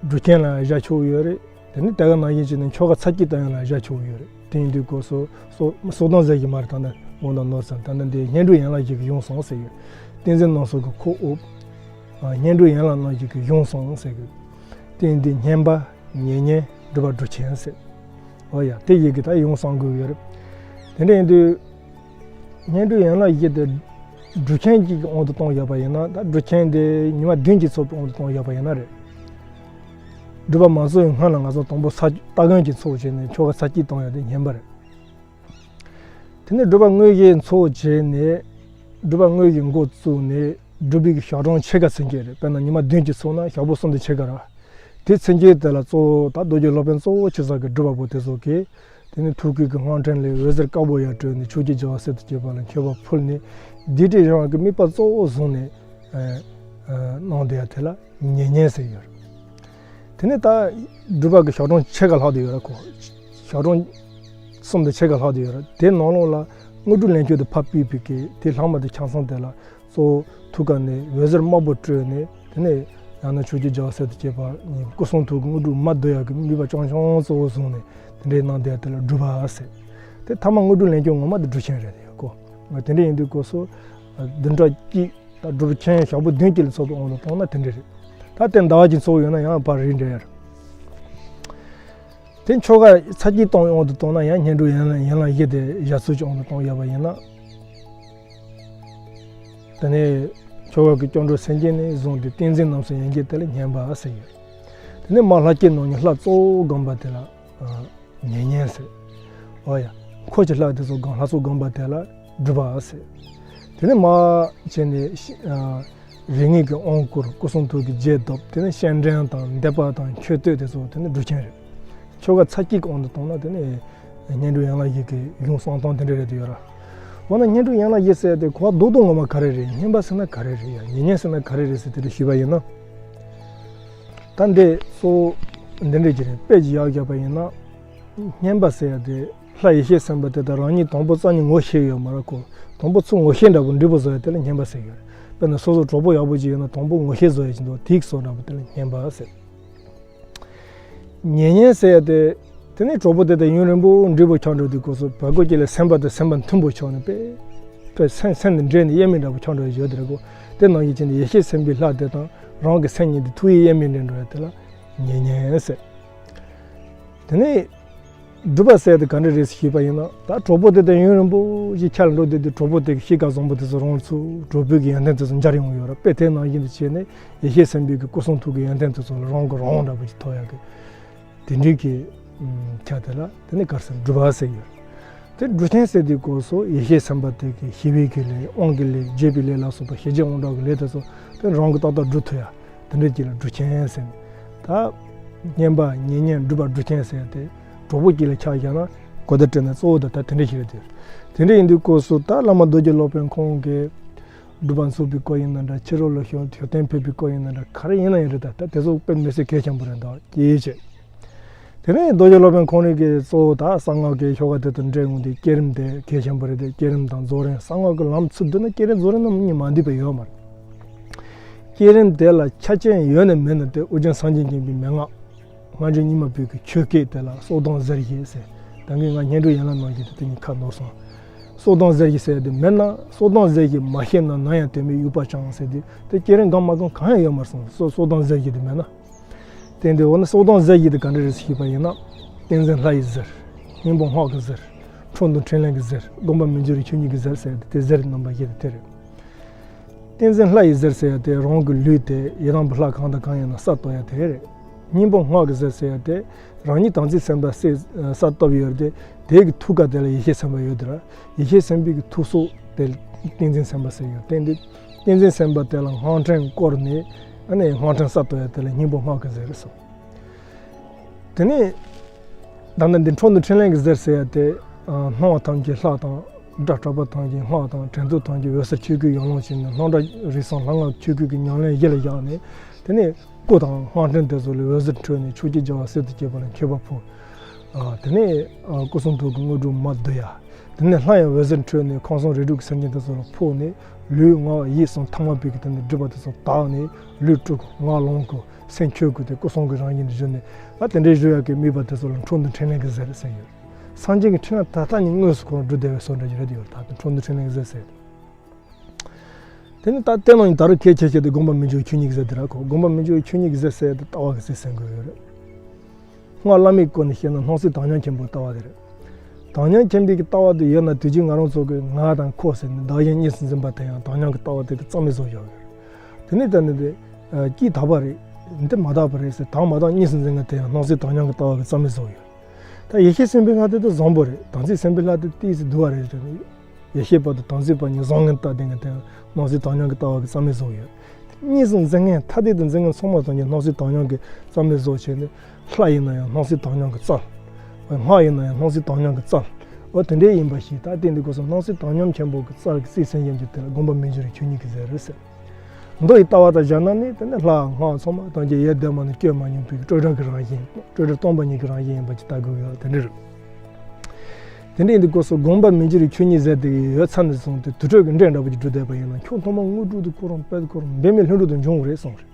སྒྲུབ་ཆེན་ལ་བཞག་ཆོག་ཡོད་རེད། དེ་ནི་དེ་ག་ནང་བཞིན་བྱས་ནས་ཆོ་ག་ཚར་གཅིག་བཏང་ཡ་ལ་བཞག་ཆོག་ཡོད་རེད། དེ་ཡིན་དུས་སྐབས་སུ་གསོལ་གསོལ་གདངས་གཟེར་བཞི་མ་རེད། ད་ནི་དངོས་གནས་ནོར་སོང་། ད་ནི་འདི་བསྙེན་སྒྲུབ་ཡན་ལག་བཞི་གི་གཞུང་བསྲང་ཟེར་ཡོད། ཏིང་འཛིན་རྣམ་གསུམ་གྱི་ཁོག་དབུབ། ཨ་བསྙེན་སྒྲུབ་ཡན་ལག་རྣམ་བཞི་གི་གཞུང་བསྲང་ཟེར་གི། དེ་ཡིན་དུས་བསྙེན་པ། ཉེ་བསྙེན། སྒྲུབ་པ་སྒྲུབ་ཆེན་ཟེར། འོ་ཡ། དེ་བཞི་གི་ད་གཞུང་བསྲང་དགོས་ཡོད་རེད། དེ་འདྲ་ཡིན་དུས། བསྙེན་སྒྲུབ་ཡན་ལག་བཞི་དེ་སྒྲུབ་ཆེན་གཅིག་གི་དབང་དུ་གཏོང་ཡོད་པ་ཡིན་ན། ད་སྒྲུབ་ཆེན་དེ་ཉི་མ་བདུན་གྱི་ཚོགས་པའི་དབང་དུ་གཏོང་ཡོད་པ་ཡིན་ན་རེད། སྒྲུབ་པ་མ་ཚོགས་པའི་སྔོན་ལ་ང་ཚོ་དང་པོ་ས་སྟ་གོན་གྱི་ཚོགས་བྱས་ནས་ཆོ་ག་ཚར་གཅིག་གཏོང་ཡ་དེ་བསྙེན་པ་རེད། དེ་ནས་སྒྲུབ་པ་དངོས་གཞིའི་ཚོགས་བྱས་ནས། སྒྲུབ་པ་དངོས་གཞི་འགོ་བཙུགས་ནས་སྒྲུབ་པའི་ཞག་གྲངས་ཕྱེད་ཀ་ཚུན་ཆད་རེད། དཔེར་ན་ཉི་མ་བདུན་གྱི་ཚོགས་ན་ཞག་པོ་གསུམ་དང་ཕྱེད་ཀ་རེད། དེ་ཚུན་ཆད་དེ་ལ་གཙོ་བོ་ད་རྡོ་རྗེ་སློབ་དཔོན་གཙོ་བོ་ཆེ་ས་གི་སྒྲུབ་པ་པོ་དེ་ཚོ་གིས། དེ་ནས་ཐུགས་ཀའི་གི་སྔགས་ཕྲེང་ལས་འོད་ཟེར་དཀར་པོ་ཡར་སྤྲོས་ནས་ཆོས་ཀྱི་རྒྱལ་བ་གསེར་དུ་བརྗིད་པ་ལ་མཆོད་པ་ཕུལ་ནས། བདུད་བྲལ་བཞེངས་པ་གི་དམིགས་པ་གཙོ་བོ་བཟུང་ནས། ཨ་ཨ་གནང་བསྡད་ཡ་དེ་ལ་ཉེ་བསྙེན་ཟེར་ཡོད་རེད། དེ་ནས་ད་སྒྲུབ་པ་གི་ཞག་གྲངས་ཕྱེད་ཀ་ལྷག་བསྡད་ཡོད་རེད་ཁོ། ཞག་གྲངས་གསུམ་དང་ཕྱེད་ཀ་ལྷག་བསྡད་ཡོད་རེད། དེ་ནང་ལོགས་ལ་དངོས་གྲུབ་ལེན་རྒྱུ་དེ་ཕར་ཕུད་པའི་གི་དེ་ལྷག་མ་དེ་ཆ་ཚང་དེ་ལ། གཙོ་བོ་ཐུགས་ཀ་ནས་འོད་ཟེར་དམར་པོ་སྤྲོས་ནས། དེ་ནས་ཡང་ན་ཆོས་ཀྱི་རྒྱལ་བ་གསེར་དུ་བརྗིད་པ་ཉིད་སྐུ་གསུང་ཐུགས་ཀྱི་དངོས་གྲུབ་མ་བསྡུ་ཡག་གི་དམིགས་པ་རྐྱང་རྐྱང་གཙོ་བོ་བཟུང་ནས་དེ་འདྲའི་གནང་བསྡད་ཡ་དེ་ལ་སྒྲུབ་པ་ཟེར། དེ་ཐ་མ་དངོས་གྲུབ་ལེན་རྒྱུ་ངོ་མ་དེ་སྒྲུབ་ཆེན་རེད་ཡ་ཁོ། དེ་འདྲ་ཡིན་དུས་སྐབས་སུ་བདུན་ཕྲག་གཅིག་ད་སྒྲུབ་ཆེན་ཞག་པོ་བདུན་གྱི་ལ་ཚོགས་པའི་དབང་དུ་བཏང་ན་དེ་འདྲ་རེད། ད་དེ་ཟླ་བ་གཅིག་ཚོགས་ཡོད་ན་ཡང་ཕར་རིགས་འགྲེ་ཡ་རེད། དེ་ཆོ་ག་ཚར་གཅིག་གཏོང་བའི་དབང་དུ་བཏང་ན་ཡང་བསྙེན་སྒྲུབ་ཡན་ལག་ཡན་ལག་བཞི་དེ་བཞག་ཚུལ་གྱི་དབང་དུ་བཏང་ཡོད་པ་ཡིན་ན། དེ་ནས་ཆོ་ག་གི་སྐྱབས་འགྲོ་སེམས་བསྐྱེད་ནས་བཟུང་སྟེ་ཏིང་འཛིན་རྣམ་གསུམ་ཡན་ཆད་དེ་ལ་བསྙེན་པ་ཟེར་ཡོད། དེ་ནས་མར་ལྷ་བསྐྱེད་གནང་ནས་ལྷ་གཙོ་བོ་སྒོམ་པ་དེ་ལ་ཨ་ཉེ་བསྙེན་ཟེར། འོ་ཡ། འཁོར་གྱི་ལྷ་དེ་ཚོ་སྒོམ་ལྷ་ཚོགས་སྒོམ་པ་དེ་ལ་སྒྲུབ་པ་ཟེར། དེ་ནས་མར་བྱས་ནས་ཤི་ཨ་རིགས་ལྔའི་གི་དབང་བསྐུར། སྐུ་གསུང་ཐུགས་ཀྱི་རྒྱས་བསྡུ། དེ་ནས་སྤྱན་འདྲེན་དང་བཟླས་པ་དང་མཆོད་བསྟོད་དེ་ཚོ་དེ་ནས་སྒྲུབ་ཆེན་རེད། ཆོ་ག་ཚར་གཅིག་གི་དབང་དུ་བཏང་ན་དེ་ནས་སྙན་སྒྲོན་ཡན་ལག་བཞི་གི་གཞུང་གསང་སྟོང་དེ་འདྲ་རེད་དུ་ཡོད་ར། འོ་ན་སྙན་སྒྲོན་ཡན་ལག་བཞི་ཟེར་ཏེ་གོ་བ་རྡོག་རྡོག་ངོ་མ་ག་རེ་རེད། བསྙེན་པ་ཟེར་ན་ག་རེ་རེད་ཡ། ཉེ་བསྙེན་ཟེར་ན་ག་རེ་རེད་ཟེར་དེ་འདྲ་ཞུས་པ་ཡིན་ན། ད་འདི་གཙོ་བོ་འདི་འདྲ་ཅིག་རེད། དཔེ་ཅིག་ཡག་བརྒྱབ་པ་ཡིན་ན། བསྙེན་པ་ཟེར་ཡ་དེ་ལྷ་ཡེ་ཤེས་སེམས་དཔའ་དེ་དང་རང་ཉིད་དང་པོ་རྩ་ནས་ངོ་ཤེས་ཡོད་མ་རེད་ཁོ། དང་པོ་ཚུར་ངོ་ཤེས་འདྲ་པོ་འབྲས་བུ་བཟོ་ཡ་དེ་ལ་བསྙེན་པ་ཟེར་གྱི་ཡོད་རེད། དཔེར་ན་སོ་སོ་གྲོགས་པོ་ཡག་པོ་ཅིག་ཡོད་ན་དང་པོ་ངོ་ཤེས་བཟོ་ཡ་ཅིག་འདུག་དེའི་བཟོ་འདྲ་པོ་དེ་ལ་བསྙེན་པ་ཟེར། ཉེ་བསྙེན་ཟེར་ཡ་དེ། དེ་ནས་གྲོགས་པོ་དེ་དང་ཡུན་རིང་པོ་འབྲས་བུ་ཆགས་འགྲོ་དུས་སྐབས་སུ་བར་སྐོར་གྱི་ལ་སེམས་པ་དང་སེམས་པ་མཐུན་པོ་ཆགས་ནས་དཔེ། དཔེ་སེམས་སེམས་དང་འདྲེས་ནས་དབྱེར་མེད་འདྲ་པོ་ཆགས་འགྲོ་ཡ་ཡོད་དེ་རེད་གོ། དེ་ནང་བཞིན་བྱས་ནས་ཡེ་ཤེས་སེམས་དཔའི་ལྷ་དེ་དང་རང་གི་སེམས་གཉིས་དེ་ཐུག་ཡས་དབྱེར་མེད་འདྲེས་འགྲོ་ཡ་དེ་ལ་ཉེ་བསྙེན་ཟེར། དེ་ནས་སྒྲུབ་པ་ཟེར་དེ་ག་འདྲ་རེད་ཞུས་པ་ཡིན་ན། ད་གྲོགས་པོ་དེ་དང་ཡུན་རིང་པོ་ཞིག་ཆ་ལ་འགྲོ་བསྡད་དུས་གྲོགས་པོ་དེ་གི་གཤིས་ཀ་བཟང་པོ་དེ་ཚོ་རང་ཚུར་གྲོགས་པོའི་གི་ཡོན་ཏན་དེ་ཚོ་འབྱར་ཡོང་གི་ཡོད་རེད། དཔེ་དེ་ནང་བཞིན་དུ་བྱས་ནས་ཡེ་ཤེས་སེམས་དཔའི་གི་སྐུ་གསུང་ཐུགས་ཀྱི་ཡོན་ཏན་དེ་ཚོ་ལ་རང་གི་རང་དབང་འདྲ་པོ་ཞིག་ཐོབ་ཡག་གི་དེ་འདྲའི་གི་ཆ་དེ་ལ་དེ་ནི་ག་རེ་ཟེར། སྒྲུབ་པ་ཟེར་ཡོད། དེ་སྒྲུབ་ཆེན་ཟེར་དུས་སྐབས་སུ་ཡེ་ཤེས་སེམས་དཔའ་དེ་གི་ཞི་བའི་གི་ལས། དབང་གི་ལས། རྒྱས་པའི་ལས་ལ་སོགས་པ་ཞི་བྱེད་དབང་དྲག་གི་ལས་དེ་ཚོ་དེ་རང་གིས་ཏག་ཏག་སྒྲུབ་ཐུབ་ཡ། དེ་འདྲ་ཅིག་ལ་སྒྲུབ་ཆེན་ཟེར་ནས། ད་བསྙེན་པ་ཉེ་བསྙེན་སྒྲུབ་པ་སྒྲུབ་ཆེན་ཟེར་ཏེ་གྲོགས་པོ་གཅིག་ལ་ཆ་བཞག་ན་གོ་བརྡ་སྤྲད་ན་གཙོ་བོ་དེ་ད་དེ་འདྲ་ཞིག་རེད་དེ། དེ་འདྲ་ཡིན་དུས་སྐབས་སུ་ད་བླ་མ་རྡོ་རྗེ་སློབ་དཔོན་ཁོང་གིས་སྒྲུབ་པ་འཚོགས་པའི་སྐོར་ཡིན་ན་འདྲ། ཕྱི་རོལ་ལ་ཞོ་ཞོ་སྟོན་ཕེབས་པའི་སྐོར་ཡིན་ན་འདྲ། ག་རེ་ཡིན་ན་ཡང་རེད། ད་ད་དེ་ཚོ་དཔེ་མི་སྲིད་གལ་ཆེན་པོ་རེད་འདུག་ཅེས་བྱས། དེ་ནས་རྡོ་རྗེ་སློབ་དཔོན་ཁོང་རང་གིས་གཙོ་བོ་ད་གསང་སྔགས་ཀྱི་ཆོ་ག་དེ་དང་འབྲེལ་འོང་དུས་བསྐྱེད་རིམ་དེ་གལ་ཆེན་པོ་རེད་དེ། བསྐྱེད་རིམ་དང་རྫོགས་རིམ། གསང་སྔགས་ཀྱི་ལམ་ཚུར་བསྡུ་ན་བསྐྱེད་རིམ་རྫོགས་རིམ་རྣམས་གཉིས་མ་འདུས་པ་ཡོད་མ་རེད། བསྐྱེད་རིམ་དེ་ལ་ཆ་རྐྱེན་ཡོད་ན་མེད་ན་དེ་ཨོ་རྒྱན་སངས་རྒྱས་མཁྱེན་པའི་མན་ངག་སྔ་འགྱུར་རྙིང་མ་པོའི་གི་ཆོས་སྐད་དེ་ལ་སྲོག་དང་ཟེར་གྱི་ཟེར། ད་གིན་ང་སྙན་སྒྲོན་ཡན་ལག་ནང་བཞིན་དུ་དེ་གཉིས་ཁ་ནོར་སོང་། སྲོག་དང་ཟེར་གྱི་ཟེར་དེ་མེད་ན། སྲོག་དང་ཟེར་གྱི་མ་ཤེས་ན་ནམ་ཡང་དོན་མེད་དབྱུག་པ་འཆང་ཟེར་དུས་དེ་བསྐྱེད་རིམ་གང་མ་གང་གང་ཡང་ཡོད་མ་རེད་གསུངས། སྲོག་སྲོག་དང་ཟེར་གྱི་དེ་མེད་ན། དེ་འདི་འོ་ན་སྲོག་དང་ཟེར་གྱི་དེ་ག་འདྲ་རེད་ཞུས་པ་ཡིན་ན། ཏིང་འཛིན་ལྷ་ཡི་ཟེར། སྙིང་པོ་སྔགས་ཀྱི་ཟེར། འཕྲོ་འདུ་འཕྲིན་ལས་ཀྱི་ཟེར། སྒོམ་པ་མི་འགྱུར་བའི་ཆོས་ཉིད་ཀྱི་ཟེར་ཟེར་དེ་ཟེར་རྣམ་པ་བཞི་དེ་དེ་རེད། ཏིང་འཛིན་ལྷ་ཡི་ཟེར་ཟེར་ཡ་དེ་རང་གི་ལུས་དེ་ཡི་དམ་པའི་ལྷ་གང་དང་གང་ཡིན་ན་ས་གཏོད་ཡ་དེ་རེད། སྙིང་པོ་སྔགས་ཀྱི་ཟེར་ཟེར་ཡ་དེ་རང་ཉིད་དམ་ཚིག་སེམས་དཔའ་སེ་ས་གཏོད་ཡོད་དེ། དེ་གི་ཐུགས་ཀ་དེ་ལ་ཡེ་ཤེས་སེམས་དཔའ་ཡོད་དེ་ར། ཡེ་ཤེས་སེམས་དཔའི་གི་ཐུགས་སྲོག་དེ་ཏིང་འཛིན་སེམས་དཔའ་ཟེར་ཡོད། དེ་འདི་ཏིང་འཛིན་སེམས་དཔའ་དེ་ལ་སྔགས་ཕྲེང་བསྐོར་ནས་ཨ་ནི་སྔགས་ཕྲེང་ས་གཏོད་ཡ་དེ་ལ་སྙིང་པོ་སྔགས་ཀྱི་ཟེར་གསུངས། དེ་ནས་ད་ལྟ་འདི་འཕྲོ་འདུ་འཕྲིན་ལས་ཀྱི་ཟེར་ཟེར་ཡ་དེ། སྣང་བ་ཐམས་ཅད་ལྷ་དང་། སྒྲ་གྲགས་པ་ཐམས་ཅད་སྔགས་དང་། དྲན་རྟོག་ཐམས་ཅད་འོད་གསལ་ཆོས་སྐུའི་ཡང་ལོངས་བྱས་ནས་སྣང་གྲགས་རིག་གསུམ་ལྷ་སྔགས་ཆོས་སྐུ་གི་ཉམས་ལེན་གཞི་ལ་བཞག་ནས། དེ་ནས་སྐུ་དང་སྔགས་ཕྲེང་དེ་ཚོ་ལས་འོད་ཟེར་འཕྲོས་ནས་ཕྱོགས་བཅུའི་རྒྱལ་བ་སྲས་དང་བཅས་པ་ལ་མཆོད་པ་ཕུལ། དེ་ནས་སྐུ་གསུང་ཐུགས་ཀྱི་དངོས་གྲུབ་མར་བསྡུ་ཡ། དེ་ནས་སླར་ཡང་འོད་ཟེར་འཕྲོས་ནས་ཁམས་གསུམ་རིགས་དྲུག་གི་སེམས་ཅན་དེ་ཚོ་ལ་ཕོག་ནས་ལུས་ངག་ཡིད་གསུམ་ཐ་མལ་པའི་གི་དེ་ནས་སྒྲིབ་པ་དེ་ཚོ་དག་ནས་ལུས་དཀྲུགས། ངག་ལོངས་སྐུ། སེམས་ཆོས་སྐུ་དེ་སྐུ་གསུང་གི་རང་བཞིན་དུ་བཞུགས་ནས། ཨ་དེ་འདྲའི་བཞུགས་ཡག་གི་དམིགས་པ་དེ་ཚོ་ལ་འཕྲོ་འདུ་འཕྲིན་ལས་ཀྱི་ཟེར་ཟེར་ཡོད། སངས་རྒྱས་ཀྱི་འཕྲིན་ལས་ད་ལྟ་ཉིད་དངོས་སུ་ཁོ་རང་སྒྲུབ་བསྡད་པའི་བཟོ་འདྲ་ཞིག་རེད་ཡོད། ད་དེ་འཕྲོ་འདུ་འཕྲིན་ལས་ཀྱི་ཟེར་ཟེར། དེ་ནི་ད་ལྟའི་ནང་ནས་ད་རུང་གལ་ཆེ་ཤོས་དེ་སྒོམ་པ་མི་འགྱུར་བའི་ཆོས་ཉིད་ཀྱི་ཟེར་དེ་ར་ཁོ། སྒོམ་པ་མི་འགྱུར་བའི་ཆོས་ཉིད་ཀྱི་ཟེར་ཟེར་དེ་ལྟ་བ་གི་ཟེར་ཟེར་དགོས་ཡོད་རེད། སྔགས་བླ་མེད་སྐོར་ནས་བཤད་ན་སྣང་སྲིད་དྭངས་སྙོམས་ཆེན་པོའི་ལྟ་བ་དེ་རེད། དྭངས་སྙོམས་ཆེན་པོའི་ལྟ་བ་དེ་ཡོད་ན་དུས་རྒྱུན་ང་རང་ཚོ་གི་ང་དང་ཁོ་ཟེར་ནས་བདག་གཞན་གཉིས་སུ་འཛིན་པ་དེ་ཡང་དྭངས་སྙོམས་ཀྱི་ལྟ་བ་དེ་གི་རྩ་མེད་བཟོ་ཡོད་རེད། དེ་ནས་ད་ནི་དེ་སྐྱིད་དག་པ་རེད། འདི་མ་དག་པ་རེད་ཟེར་དྭངས་མ་དྭངས་གཉིས་སུ་འཛིན་མཁན་དེ་ཡང་སྣང་སྲིད་དྭངས་སྙོམས་ཀྱི་ལྟ་བ་གི་རྩ་མེད་བཟོ་ཡོད། ད་ཡེ་ཤེས་སེམས་དཔའི་སྔགས་དེ་དེ་བཟང་པོ་རེད། དམ་ཚིག་སེམས་དཔའི་ལྷ་དེ་ཏིས་སི་དུ་བ་རེད་ཟེར་ནས། ཡེ་ཤེས་པ་དང་དམ་ཚིག་པ་གཉིས་བཟང་ངན་བལྟ་བསྡད་མཁན་དེ་ཡང་སྣང་སྲིད་དྭངས་སྙོམས་ཀྱི་ལྟ་བ་གི་རྩ་མེད་བཟོ་ཡོད། གཉིས་སུ་འཛིན་མཁན་ཐ་དད་དུ་འཛིན་མཁན་ཚང་མ་ཚང་གི་སྣང་སྲིད་དྭངས་སྙོམས་ཀྱི་རྩ་མེད་བཟོ་བྱས་ནས། ལྷ་ཡིན་ན་ཡང་སྣང་སྲིད་དྭངས་སྙོམས་ཀྱི་རྩལ། སྔགས་ཡིན་ན་ཡང་སྣང་སྲིད་དྭངས་སྙོམས་ཀྱི་རྩལ། འོ་དེ་འདྲའི་ཡིན་པ་ཞིག་ད་ལྟའི་འདི་སྐབས་སུ་སྣང་སྲིད་དྭངས་སྙོམས་ཆེན་པོ་གི་རྩལ་གྱི་རྩིས་ཟིན་ཡིན་གྱི་དེ་ལ་སྒོམ་པ་མི་འགྱུར་བའི་ཆོས་ཉིད་ཀྱི་ཟེར་རེད་ཟེར། མདོ་ཡི་ལྟ་བ་དང་སྦྱར་ན་ནི་དེ་ནི་ལྷ་སྔགས་ཚང་མ་ཐམས་ཅད་ཡེ་གདོད་མ་ནས་བསྐྱོད་མ་མྱོང་བའི་སྤྲོས་བྲལ་གྱི་རང་བཞིན། སྤྲོས་བྲལ་སྟོང་པ་ཉིད་ཀྱི་རང་བཞིན་ཡིན་པ་ཅིག་ལྟ་དགོས་ཡོད། དེ་འདྲ་རེད། དེ་འདྲའི་འདི་སྐབས་སུ་སྒོམ་པ་མི་འགྱུར་བའི་ཆོས་ཉིད་ཟེར་དེ་ཡོད་ཚར་ནས་བཟུང་སྟེ་དུར་ཁྲོད་ཀྱི་འདྲེ་འདྲ་པོ་ཅིག་སྒྲུབ་བསྡད་པ་ཡིན་ན་ཁྱོད་ཐོག་མར་དངོས་གྲུབ་དེ་ཁོ་རང་དཔལ་དེ་ཁོ་རང་འབད་མེད་ལྷུན་གྲུབ་དུ་འབྱུང་བ་རེད་གསུངས་རེད།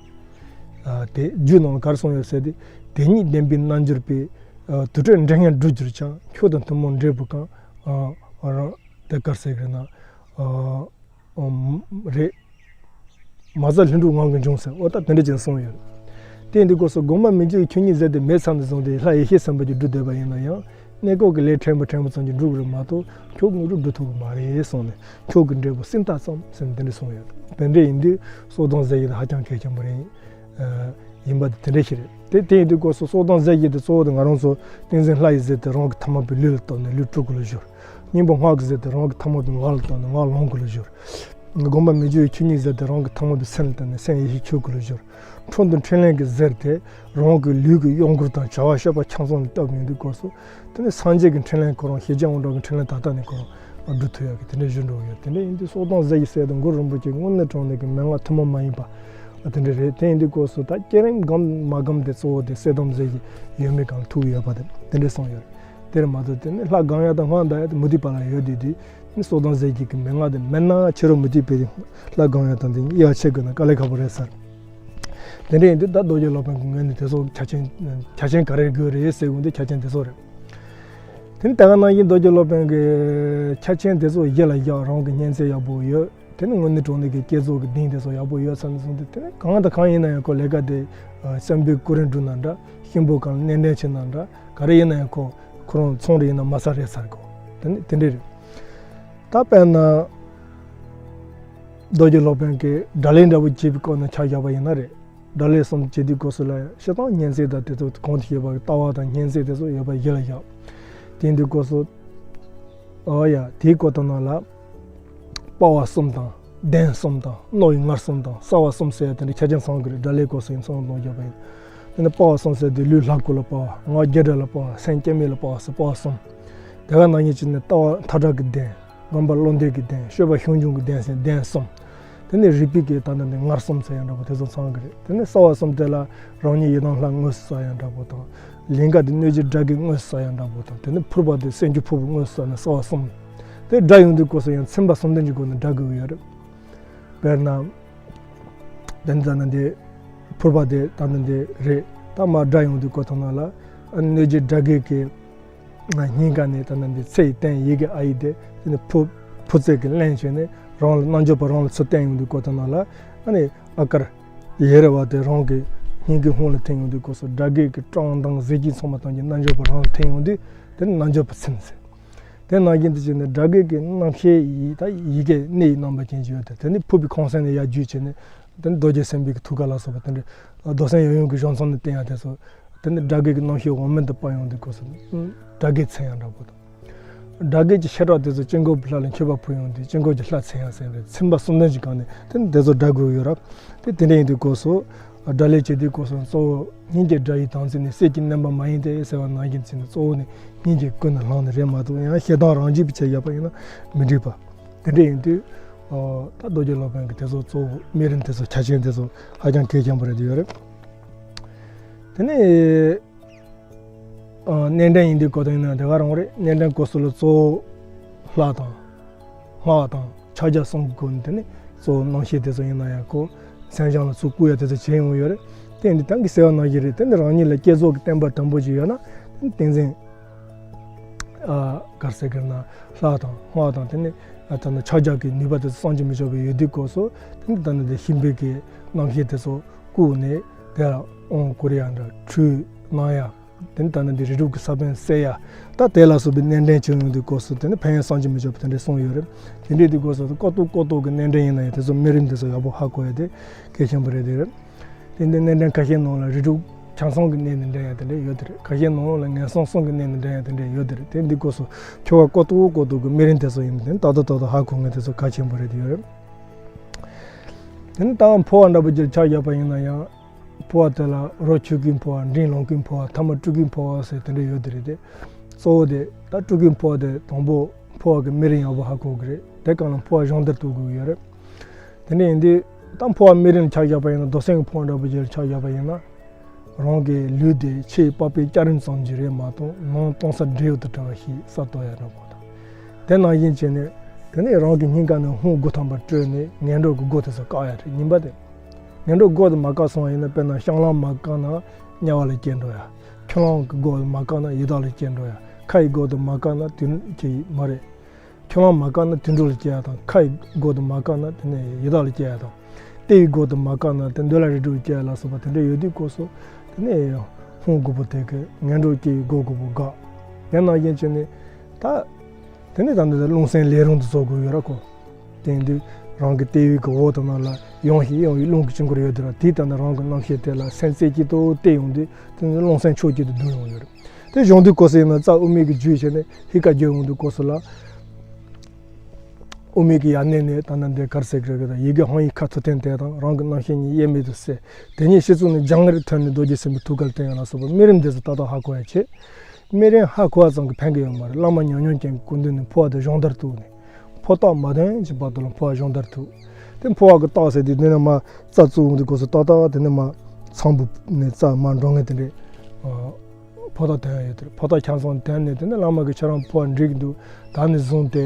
ཨ་དེ་རྒྱུད་ནང་ལ་ག་རེ་གསུངས་ཡོད་ཟེར་ཏེ། དེ་ཉིད་བདེན་པའི་རྣལ་འབྱོར་པས། ཨ་དུར་ཁྲོད་འདྲེ་ངན་སྒྲོལ་གྱུར་ཀྱང་། ཁྱོད་དང་ཐུན་མོང་འབྲས་བུ་གང་། ཨ་རང་དེ་ག་རེ་ཟེར་གི་རེད་ན། ཨ་ཨ་རེད། མ་ཟད་ལྷུན་གྲུབ་ངང་གིས་འབྱུང་ཟེར། འོ་ད་དེ་འདྲ་ཅིག་གསུངས་ཡོད། དེ་འདི་སྐབས་སུ་སྒོམ་པ་མི་འགྱུར་བའི་ཆོས་ཉིད་ཟེར་དེ་མེད་ཚར་ནས་བཟུང་སྟེ་ལྷ་ཡེ་ཤེས་སེམས་དཔའ་ཅིག་སྒྲུབ་བསྡད་པ་ཡིན་ན་ཡང་གནས་སྐབས་ཀྱི་ལས་ཕྲན་བུ་ཕྲན་བུ་ཙམ་གྱིས་འགྲུབ་ཀྱི་རེད་མ་གཏོགས་ཁྱོད་དངོས་གྲུབ་སྒྲུབ་ཐུབ་ཀྱི་མ་རེད་གསུངས་ནས། ཁྱོད་ཀྱི་འབྲས་བུ་སྲིད་མཐའ་ཙམ་ཟེར་ནས་དེ་འདྲ་གསུངས་ཡོད། དེ་འདྲ་ཡིན་དུས་སྲོག་དང་ཟེར་ཡ་དེ་ཧ་ཅང་གལ་ཆེན་པོ་རེད། ཨ་ ཡིན་པ་དེ་དེ་འདྲ་ཞིག་རེད། དེ་དེ་ཡིན་དུས་སྐབས་སུ་སྲོག་དང་ཟས་ཀྱི་དེ་གཙོ་བོ་དེ་ང་རང་ཚོ་ཏིང་འཛིན་ལྷ་ཡི་ཟས་དེ་རང་གི་ཐ་མལ་པའི་ལུས་ལ་གཏོགས་ནས་ལུས་སྤྲུལ་སྐུ་ལ་སྦྱོར། སྙིང་པོ་སྔགས་ཀྱི་ཟས་དེ་རང་གི་ཐ་མལ་པའི་ངག་ལ་གཏོགས་ནས་ངག་ལོངས་སྐུ་ལ་སྦྱོར། སྒོམ་པ་མི་འགྱུར་བའི་ཆོས་ཉིད་ཟས་དེ་རང་གི་ཐ་མལ་པའི་སེམས་ལ་བཏབ་ནས་སེམས་ཡེ་ཤེས་ཆོས་སྐུ་ལ་སྦྱོར། འཕྲོ་འདུ་འཕྲིན་ལས་ཀྱི་ཟས་དེ་རང་གི་ལུས་ཀྱི་གཡོ་འགུལ་དང་བྱ་བ་སྤྱོད་པ་ཆ་ཚང་ལ་བཏབ་ཡོང་དུས་སྐབས་སུ། དེ་ནས་སངས་རྒྱས་ཀྱི་འཕྲིན་ལས་ཁོ་རང་ཞེ་ཅན་དབང་དྲག་གི་འཕྲིན་ལས་ད་ལྟ་ནས་ཁོ་རང་སྒྲུབ་ཐུབ་ཡག་གི་དེ་འདྲའི་གཞུང་འགྲོ་གི་ཡོད། དེ་འདྲ་ཡིན་དུས་སྲོག་དང་ཟས་ཀྱི་ཟས་དང་གུ་རུ་རིན་པོ་ཆེ་དངོས་གནས་དྲང་གནས་ཀྱི་མན་ངག་ཐུན་མོང་མ་ཡིན་པ་དེ་འདྲ་རེད། དེ་ཡིན་དུས་སྐབས་སུ་ད་བསྐྱེད་རིམ་སྒོམ་མ་སྒོམ་དེ་གཙོ་བོ་དེ་སྲོག་དང་ཟས་ཀྱི་ཡོད་མེད་སྒང་ལ་ཐུག་ཡོད་པ་དེ་དེ་འདྲ་གསུངས་ཡོད་རེད། དེར་མ་གཏོགས་དེ་ནི་ལྷ་སྒོམ་ཡག་དང་སྔགས་བཟླ་ཡག་དེ་མུ་སྟེགས་པ་ལ་ཡོད་དེ་དུས་ནི་སྲོག་དང་ཟས་ཀྱི་གི་མན་ངག་དེ་མེད་ན་ཕྱི་རོལ་མུ་སྟེགས་པའི་ལྷ་སྒོམ་ཡག་དང་དེ་གཉིས་དབྱེ་བ་ཕྱེ་དགོས་ན་དཀའ་ལས་ཁག་པོ་རེད་ཟེར། དེ་འདྲ་ཡིན་དུས་ད་རྡོ་རྗེ་སློབ་དཔོན་གྱི་ངོས་ནས་དེ་ཚོ་ཆ་རྐྱེན་ཆ་རྐྱེན་ག་རེ་དགོས་རེད་ཟེར་དགོས་དུས་ཆ་རྐྱེན་དེ་ཚོ་རེད། དེ་ནི་ད་ག་ནང་བཞིན་རྡོ་རྗེ་སློབ་དཔོན་གྱི་ཆ་རྐྱེན་དེ་ཚོ་གཞི་ལ་བཞག་རང་གི་སྙན་ཚིག་ཡག་པོ་ཡོད། དེ་ནི་དངོས་གནས་དྲང་གནས་ཀྱི་བསྐྱེད་རྫོགས་ཀྱི་གདེང་དེ་ཚོ་ཡག་པོ་ཡོད་ཚར་ནས་བཟུང་སྟེ། དེ་ནི་གང་དང་གང་ཡིན་ན་ཡང་ཁོ་ལས་ཀ་དེ་བསམ་པའི་སྐུ་རིམ་སྒྲུབ་ན་འདྲ། གཤིན་པོ་གང་ལ་སྣེ་འདྲེན་བྱེད་ན་འདྲ། ག་རེ་ཡིན་ན་ཡང་ཁོ་ཁོ་རང་ཚོང་རེ་ཡིན་ན་མ་ས་རེད་ཚར་གོ། དེ་ནི་དེ་འདྲ་རེད། ད་དཔེར་ན་རྡོ་རྗེ་སློབ་དཔོན་གྱིས་སྒྲ་ལས་འདྲ་པོ་བྱེད་པའི་སྐོར་ནས་ཆ་བཞག་པ་ཡིན་ན་རེད། སྒྲ་ལས་གསུམ་བྱེད་དུས་སྐབས་སུ་ལ་སྤྱིར་བཏང་སྙན་ཚིག་དང་དེ་ཚོ་གོང་དུ་བཤད་པ་གི་ལྟ་བ་དང་སྙན་ཚིག་དེ་ཚོ་ཡོད་པ་གཞི་ལ་བཞག་དེ་ཡིན་དུས་སྐབས་སུ། ཨོ་ཡ། དེའི་སྐོར་དང་ནང་ལ། དཔའ་བ་གསུམ་དང་། ལྡན་གསུམ་དང་། རྣོ་བའི་ངར་གསུམ་དང་། གསལ་བ་གསུམ་ཟེར་ཡ་དེ་འདྲ་ཆ་རྐྱེན་ཚང་གི་རེད། སྒྲ་ལས་སྐབས་སུ་ཡིན་ཚང་ལོང་བརྒྱབ་པ་ཡིན། དེ་ནི་དཔའ་བ་གསུམ་ཟེར་དུས་ལུས་ལྷ་སྐུ་ལ་དཔའ་བ། ངག་རྒྱུད་གྲྭ་ལ་དཔའ་བ། སེམས་སྐྱེ་མེད་ལ་དཔའ་བ་ཟེར་དཔའ་བ་གསུམ། དེ་ག་ནང་བཞིན་བྱས་ནས་ལྟ་བ་མཐའ་དག་གི་ལྡན། སྒོམ་པ་བློ་འདས་ཀྱི་ལྡན། སྤྱོད་པ་ཤིན་འབྱུང་གི་ལྡན་ཟེར་ལྡན་གསུམ། དེ་ནས་རིག་པའི་གི་ད་ནི་ངར་གསུམ་ཟེར་ཡང་འདྲ་པོ་དེ་ཚོ་ཚང་གི་རེད། དེ་ནས་གསལ་བ་གསུམ་དེ་ལ་རང་ཉིད་ཡི་དམ་ལྷ་དངོས་སུ་གསལ་ཡང་འདྲ་པོ་དང་། ལིང་ག་དེ་གནོད་བྱེད་དགྲ་བགེགས་དངོས་སུ་གསལ་ཡང་འདྲ་པོ་དང་། དེ་ནས་ཕུར་པ་དེ་སེམས་རྒྱུད་ཕུར་བུ་དངོས་སུ་གསལ་ནས་གསལ་བ་གསུམ། དེ་སྒྲ་ཡོང་དུས་སྐབས་སུ་ཡང་ཚིམ་པ་གསུམ་ལྡན་གྱི་སྒོ་ནས་སྒྲ་དགོས་ཀྱི་ཡོད་རེད། དཔེར་ན། དེ་ནི་ད་ནི་དེ་ཕུར་པ་དེ་ད་ནི་དེ་རེད། ད་མར་སྒྲ་ཡོང་དུས་སྐབས་ཐོག་ན་ལ་གནོད་བྱེད་དགྲ་བགེགས་ཀྱི་སྙིང་ག་ནས་ད་ནི་འདི་ཚེ་ཡི་རྟེན་ཡི་གེ་ཨ་ཡིག་དེ་དེ་ནི་ཕུ་ཕུ་ཚེ་གི་རླན་བྱས་ནས་རང་ལ་རྣལ་འབྱོར་པ་རང་ལ་ཚུར་བསྟན་ཡོང་དུས་སྐབས་དེ་ནང་ལ་ཨ་ནི་ཨ་ཀར་ཡེ་རེ་བ་དེ་རང་གི་སྙིང་གའི་ཧོང་ལ་ཐིམ་ཡོང་དུས་སྐབས་སུ་དགྲ་བགེགས་ཀྱི་བཀྲག་མདངས་གཟི་བརྗིད་ཚང་མ་དང་གི་རྣལ་འབྱོར་པ་རང་ལ་ཐིམ་ཡོང་དུས་དེ་ནི་རྣལ་འབྱོར་པ་ཚིམ་ཟེར། དེ་ནང་བཞིན་དུ་བྱས་ནས་དགྲ་བགེགས་ཀྱི་རྣམ་ཤེས་ཡི་ད་ཡི་གེ་སྣེ་ཡི་རྣམ་པ་ཅན་ཅིག་ཡོད་དེ་དེ་ནི་ཕུར་པའི་ཁོང་གསེང་ནས་ཡར་བརྒྱུད་བྱས་ནས། དེ་ནི་རྡོ་རྗེ་སེམས་དཔའི་གི་ཐུགས་ཀ་ལ་སོགས་པ་དེ་འདྲའི་རྡོར་སེམས་ཡབ་ཡུམ་གྱི་གཞུང་ཚང་ནས་བསྟན་ཡག་དེ་ཚོ། དེ་ནི་དགྲ་བགེགས་ཀྱི་རྣམ་ཤེས་འོག་མིན་དུ་སྤར་ཡོང་དུས་སྐབས་སུ་དགྲ་བགེགས་ཚིམ་ཡག་འདྲ་པོ་དང་། དགྲ་བགེགས་ཀྱི་བྱེ་བྲག་དེ་ཚོ་དཀྱིལ་འཁོར་གྱི་ལྷ་ལ་མཆོད་པ་ཕུལ་ཡོང་དུས་དཀྱིལ་འཁོར་གྱི་ལྷ་ཚིམ་ཡག་ཟེར་བའི་ཚིམ་པ་གསུམ་ལྡན་གྱི་སྒང་ནས་དེ་ནི་དེ་ཚོ་སྒྲ་དགོས་ཡོད་རབས། དེ་དེ་འདྲ་ཡིན་དུས་སྐབས་སུ། སྒྲ་ལས་བྱེད་དུས་སྐབས་སུ་གཙོ་བོ་སྙིང་གའི་སྒྲ་ཡི་དམ་ཚིག་ནི་སྲས་ཀྱིས་མནན་པ་མ་ཡིན་ཏེ་ཟེར་བ་ནང་བཞིན་བྱས་ནས་གཙོ་བོ་ནི་སྙིང་གའི་ཀུན་ནས་བསླངས་ནི་རེད་མ་གཏོགས་ཡང་ཞེ་སྡང་རང་རྒྱུད་པའི་ཆ་བཞག་པ་ཡིན་ན་མི་འགྲིག་པ། དེ་འདྲ་ཡིན་དུས། ད་རྡོ་རྗེ་སློབ་དཔོན་གྱི་དེ་ཚོ་གཙོ་བོ་སྨན་རིམ་དེ་ཚོ་ཆ་རྐྱེན་དེ་ཚོ་ཧ་ཅང་གལ་ཆེན་པོ་རེད་འདུག་ཡོད་རེད། དེ་ནས། སྣེ་འདྲེན་ཡིན་དུས་གོ་དོན་ཡིན་ན་དེ་ག་རང་རེད། སྣེ་འདྲེན་སྐབས་སུ་ལ་གཙོ་བོ་ལྷ་དང་། སྔགས་དང་ཕྱག་རྒྱ་གསུམ་གྱི་སྒོ་ནས་དེ་ནས་གཙོ་བོ་རྣམ་ཤེས་དེ་ཚོ་ཡིན་ན་ཡང་ཁོ་མཚན་བྱང་ལ་ཚུར་བཀུག་ཡ་དེ་ཚོ་བྱེད་ཡོང་ཡོད་རེད། དེ་འདི་ད་གིན་ཟེར་བ་ནང་བཞིན་རེད། དེ་ནི་རང་ཉིད་ལ་བསྐྱེད་རྫོགས་ཀྱི་བརྟན་པ་དམ་པོ་ཅིག་ཡོད་ན་དེ་ནི་ཏིང་འཛིན། ཨ་གར་སེ་གར་ན་ལྷ་དང་སྔགས་དང་དེ་ནི་ཨ་ད་ནི་ཕྱག་རྒྱ་གི་ནུས་པ་དེ་ཚོ་བསམ་གྱིས་མི་ཆོག་པའི་ཡོད་དུས་སྐབས་སུ་དེ་ནི་ད་ནི་དེ་གཤིན་པོའི་གི་རྣམ་ཤེས་དེ་ཚོ་བཀུག་ནས་དེ་ལ་དབང་བསྐུར་ཡ་འདྲ་ཁྲུས་གནང་ཡ། དེ་ནི་ད་ནི་དེ་རིགས་དྲུག་གི་ས་བོན་གསལ་ཡ། ད་དེ་ལ་སོགས་པའི་སྣེ་འདྲེན་བྱུང་ཡོང་དུས་སྐབས་སུ་དེ་ནི་ཕན་ཡོན་བསམ་གྱིས་མི་ཆོག་པ་དེ་འདྲ་གསུངས་ཡོད་རེད། དེ་འདྲའི་དུས་སྐབས་སུ་ཀོ་ཏོག་ཀོ་ཏོག་གི་སྣེ་འདྲེན་ཡིན་ན་ཡང་དེ་ཚོ་སྨན་རིམ་དེ་ཚོ་ཡག་པོ་ཧ་གོ་ཡ་དེ་གལ་ཆེན་པོ་རེད་དེ་རེད། དེ་འདྲའི་སྣེ་འདྲེན་ཁ་ཤས་ནང་ལ་རིགས་དྲུག་ཆང་གསུམ་གྱི་སྣེ་ནས་འདྲེན་ཡ་དེ་འདྲ་ཡོད་དེ་རེད། ཁ་ཤས་ནང་ལ་ངན་སོང་གསུམ་གྱི་སྣེ་ནས་འདྲེན་ཡ་དེ་འདྲ་ཡོད་དེ་རེད། དེ་འདི་སྐབས་སུ་ཁྱོ་ག་ཀོ་ཏོག་ཀོ་ཏོག་གི་སྨན་རིམ་དེ་ཚོ་ཡིན་ན་དེ་ནི་ཏག་ཏག་ཏག་ཏག་ཧ་གོ་མཁན་དེ་ཚོ་གལ་ཆེན་པོ་རེད་དེ་ཡོད་རེད། དེ་ནི་ད་འཕོ་བ་འདྲ་པོ་ཅིག་ཆ་བཞག་པ་ཡིན་ན་ཡང་། འཕོ་བ་དེ་ལ་རོ་ཆུ་ཀུན་འཕོ་བ། འབྲིང་ལོང་ཀུན་འཕོ་བ། ཐ་མ་སྤྲུལ་སྐུའི་འཕོ་བ་ཟེར་དེ་འདྲ་ཡོད་དེ་རེད་དེ། གཙོ་བོ་དེ་ད་སྤྲུལ་སྐུའི་འཕོ་བ་དེ་དང་པོ་འཕོ་བ་གི་སྨན་རིམ་ཡག་པོ་ཧ་གོ་གི་རེད། དེ་གང་ལ་འཕོ་བ་སྦྱོང་བརྡར་གཏོང་དགོས་ཀྱི་ཡོད་རེད། དེ་འདྲ་ཡིན་དུས་ད་འཕོ་བ་སྨན་རིམ་ཆ་བཞག་པ་ཡིན་ན་རྡོར་སེམས་ཀྱི་འཕོ་བ་འདྲ་པོ་ཅིག་ཆ་བཞག་པ་ཡིན་ན། རང་གི་ལུས་དེ་ཕྱི་ཡི་པགས་པའི་སྐྱ་རེངས་ཙམ་ཞིག་རེད་མ་གཏོགས་ནང་སྟོང་གསལ་འབྲས་བུ་དང་བྲལ་བ་ཞིག་གསར་གཏོད་ཡ་འདྲ་པོ་དང་། དེ་ནང་བཞིན་བྱས་ནས་དེ་ནས་རང་གི་སྙིང་ག་ནས་ཧཱུྃ་དགུ་ཐམ་པ་སྤྲོས་ནས་ངན་འགྲོ་གི་སྒོ་དེ་ཚོ་བཀག་ཡ་རེད། ཡིན་པ་དེ། ངན་འགྲོ་སྒོ་དེ་མ་བཀག་སོང་བ་ཡིན་ན་དཔེར་ན་བཤང་ལམ་མ་བཀག་ན་དམྱལ་བ་ལ་སྐྱེ་འགྲོ་ཡ། ཁྱོད་རང་གི་སྒོ་དེ་མ་བཀག་ན་ཡི་དྭགས་ལ་སྐྱེ་འགྲོ་ཡ། ཁ་ཡི་སྒོ་དེ་མ་བཀག་ན་དུད་ཀྱི་མ་རེད། ཁྱོད་རང་མ་བཀག་ན་དུད་འགྲོ་ལ་སྐྱེ་ཡ་དང་། ཁ་ཡི་སྒོ་དེ་མ་བཀག་ན་དེ་ནས་ཡི་དྭགས་ལ་སྐྱེ་ཡ་དང་། ལྟེ་ཡི་སྒོ་དེ་མ་བཀག་ན་དེ་འདོད་ལྷ་རིགས་དྲུག་ལ་སྐྱེ་ཡ་ལ་སོགས་པ་དེ་འདྲ་ཡོད་དུས་སྐབས་སུ་དེ་ནས་ཧཱུྃ་དགུ་པོ་དེ་གིས་ངན་འགྲོ་སྐྱེ་ཡི་སྒོ་དགུ་པོ་བཀག་དེ་ནང་བཞིན་བྱས་ནས་ད། དེ་ནས་ད་འདི་རླུང་སེམས་ལས་རུང་དུ་བཟོ་དགོས་ཡོད་ར་ཁོ། དེ་ཡིན་དུས་ རང་གི་ལྟེ་བའི་གི་འོག་དང་ནང་ལ་ཡང་ཞིག་ཡང་ཞིག་རླུང་གི་དཀྱིལ་འཁོར་ཡོད་དེ་ར། དེའི་སྟེང་ན་རང་གི་རྣམ་ཤེས་དེ་ལ་སེམས་རྩེ་གཅིག་ཏུ་གཏད་ཡོང་དུས་དེ་ནི་རླུང་སེམས་ཕྱོགས་གཅིག་ཏུ་བསྡུ་ཡོང་ཡོད་རེད། དེ་གཞུང་དུས་སྐབས་སུ་ཡིན་ན་རྩ་དབུ་མའི་གི་རྒྱུད་བྱས་ནས་ཧི་ཀ་བརྗོད་ཡོང་དུས་སྐབས་སུ་ལ། དབུ་མའི་གི་ཡར་སྣེ་ནས་ད་ནི་འདི་གར་ཟེར་གི་རེད་གི་ད་ཡི་གེ་ཧཱུྃ་ཡིག་ཁ་ཐུག་ཐེངས་དེ་དང་རང་གི་རྣམ་ཤེས་གཉིས་དབྱེར་མེད་དུ་གསལ། དེ་གཉིས་ཕྱི་ཚུལ་ནས་སྦྱང་ངེར་ཐོན་ནས་རྡོ་རྗེ་སེམས་དཔའི་ཐུགས་ཀར་བསྟན་ཡོད་ལ་སོགས་པ་དམིགས་རིམ་དེ་ཚོ་ཏག་ཏག་ཧ་གོ་ཡ་བྱེད། དམིགས་རིམ་ཧ་གོ་བ་ཙམ་གྱིས་ཕན་གི་ཡོད་མ་རེད། བླ་མ་ཉམས་མྱོང་ཅན་གྱི་སྐུ་མདུན་ནས་འཕོ་བ་དེ་སྦྱོང་བརྡར་བཏུགས་ནས། འཕོ་རྟགས་མ་ཐོན་གྱི་བར་དུ་ལ་འཕོ་བ་སྦྱོང་བརྡར་བཏུགས། དེ་འཕོ་བ་གི་རྟགས་ཟེར་དུས་དེ་ནས་མར་རྩ་བཙུགས་འོང་དུས་སྐབས་སུ་ཏག་ཏག་དེ་ནས་མར་ཚངས་བུག་ནས་རྩ་མར་འགྲོ་ངེས་དེ་འདྲས། འཕོ་རྟགས་ཐོན་ཡ་ཡོད་དེ་རེད། འཕོ་རྟགས་ཆ་ཚང་ཐོན་ནས་དེ་ནས་བླ་མ་གིས་ཁྱེད་རང་འཕོ་བ་འགྲིག་འདུག་ད་ནས་བཟུང་སྟེ།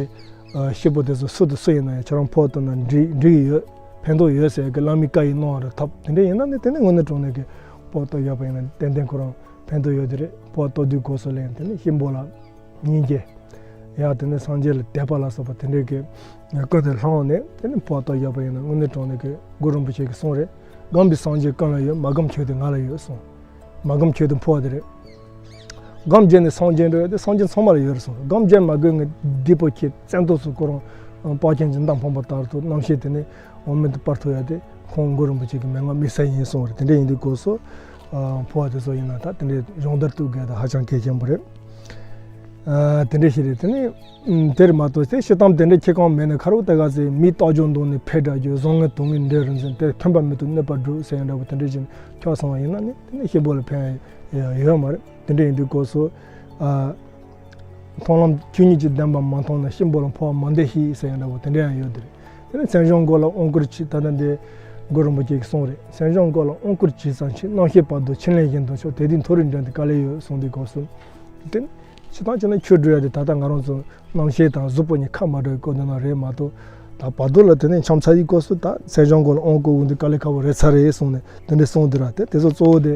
སྐྱེས་བུ་དེ་ཚོ་སུ་དང་སུ་ཡིན་ན་ཡང་ཁྱེད་རང་འཕོ་བ་བཏང་ན་འགྲིག་འགྲིག་ཡོད། ཕན་ཐོགས་ཡོད་ཟེར་གི་བླ་མའི་བཀའ་ཡིས་གནང་བ་རེད། ཐབས་དེ་འདྲས་ཡིན་ན་ནི་དེ་ནས་དངོས་གནས་དྲང་གནས་ཀྱི་འཕོ་བ་བཏང་ཡོད་པ་ཡིན་ན་ཏན་ཏན་ཁོ་རང་ཕན་ཐོགས་ཡོད་དེ་རེད། འཕོ་བ་བཏང་དུས་སྐབས་སུ་ལ་ཡང་དེ་ནས་གཤིན་པོ་ལ། སྙིང་རྗེ། ཡང་དེ་ནས་སངས་རྒྱས་ལ་དད་པ་ལ་སོགས་པ་དེ་འདྲའི་གི་སྐུ་དེ་ལྷང་ནས་དེ་ནས་འཕོ་བ་བཏང་ཡོད་པ་ཡིན་ན་དངོས་གནས་དྲང་གནས་ཀྱི་གུ་རུ་རིན་པོ་ཆེ་གིས་གསུངས་རེད། སྒོམ་པའི་སངས་རྒྱས་ཀུན་ལ་ཡོད། མ་སྒོམ་ཁྱོད་དེ་ང་ལ་ཡོད་གསུངས། མ་སྒོམ་ཁྱོད་དེ་འཕོ་བ་དེ་རེད། སྒོམ་བརྒྱབ་ནས་སངས་རྒྱས་འགྲོ་ཡ་དེ་སངས་རྒྱས་ཚང་མ་ལ་ཡོད་རེད་གསུངས། སྒོམ་བརྒྱབ་མ་དགོས་ངས་བདུད་པོ་ཁྱེད་བཙན་ཐོག་སུ་ཁོ་རང་དཔལ་ཆེན་གྱི་མདའ་འཕངས་པ་ལྟར་དུ་རྣམ་ཤེས་དེ་ནས་འོག་མིན་དུ་སྤར་ཐུབ་ཡ་དེ་ཁོང་གུ་རུ་རིན་པོ་ཆེ་གི་མན་ངག་དམིགས་བསལ་ཡིན་གསུངས་རེད། དེ་འདྲ་ཡིན་དུས་སྐབས་སུ་འཕོ་བ་དེ་ཚོ་ཡིན་ན་ད་དེ་འདྲའི་སྦྱོང་བརྡར་བཏུག་དགོས་ད་ཧ་ཅང་གལ་ཆེན་པོ་རེད། ཨ། དེ་འདྲ་ཞིག་རེད། དེ་ནི་དེར་མ་གཏོགས་དེ་སྤྱིར་བཏང་དེ་འདྲ་ཁྱེད་གང་མེད་ན་ཁ་རོག་ད་ག་ཚེ་མིའི་རྟགས་སྦྱོར་འདོན་ནས་ཕེབས་དྲག་རྒྱུ་བཟང་ངན་དོན་གཉིས་འདྲེས་རུ་འཛིན་དེ་ཕན་པ་མི་ཐོགས་གནོད་པ་སྒྲུབ་ཟེར་ཡ་འདྲ་པོ་དེ་འདྲ་བཞིན་ཁྱོག་སོང་བ་ཡིན་ན་ནི་དེ་ནི་གཤིན་པོ་ལ་ཕན་ཡ་ཡོད་མ་རེད། དེ་འདྲ་ཡིན་དུས་སྐབས་སུ་ཨ། མཐོང་ལམ་ཆོས་ཉིད་ཀྱི་བདེན་པ་མ་མཐོང་ན་གཤིན་པོ་ལ་འཕོ་བ་མ་འདེབས་ཤིག་ཟེར་ཡ་འདྲ་པོ་དེ་འདྲ་ཡང་ཡོད་དེ་རེད། དེ་ནི་མཚན་བྱང་མགོ་ལ་དབང་བསྐུར་གྱིས་ད་ལྟ་འདི་གུ་རུ་རིན་པོ་ཆེ་གིས་གསུངས་རེད། མཚན་བྱང་མགོ་ལ་དབང་བསྐུར་གྱིས་ཙམ་ཕྱིར་རྣམ་ཤེས་བར་དོ་ཕྱིར་ལེན་བཞིན་དུ་ཤོག་དེ་དུས་མཐོ་རིས་འདྲེན་དུ་དཀའ་ལས་ཡོད་གསུངས་དུས་སྐབས་སུ། དེ་ནི་སྤྱིར་བཏང་བྱས་ན་ཆོས་སྒྲུབ་ཡ་དེ་ད་ལྟ་ང་རང་ཚོ་རྣམ་ཤེས་དང་གཟུགས་པོ་གཉིས་ཁ་མ་བྲལ་བའི་སྐོར་འདི་ན་རེད་མ་གཏོགས། ད་བར་དོ་ལ་དེ་ནས་འཁྱམས་ཚར་ཡི་སྐབས་སུ་ད་མཚན་བྱང་མགོ་ལ་དབང་བསྐུར་དགོས་འདི་དཀའ་ལས་ཁག་པོ་རེད་ཚར་རེད་གསུངས་ནས་དེ་འདྲས་གསུངས་དུས་ར། དེ་དེ་ཚོ་གཙོ་བོ་དེ་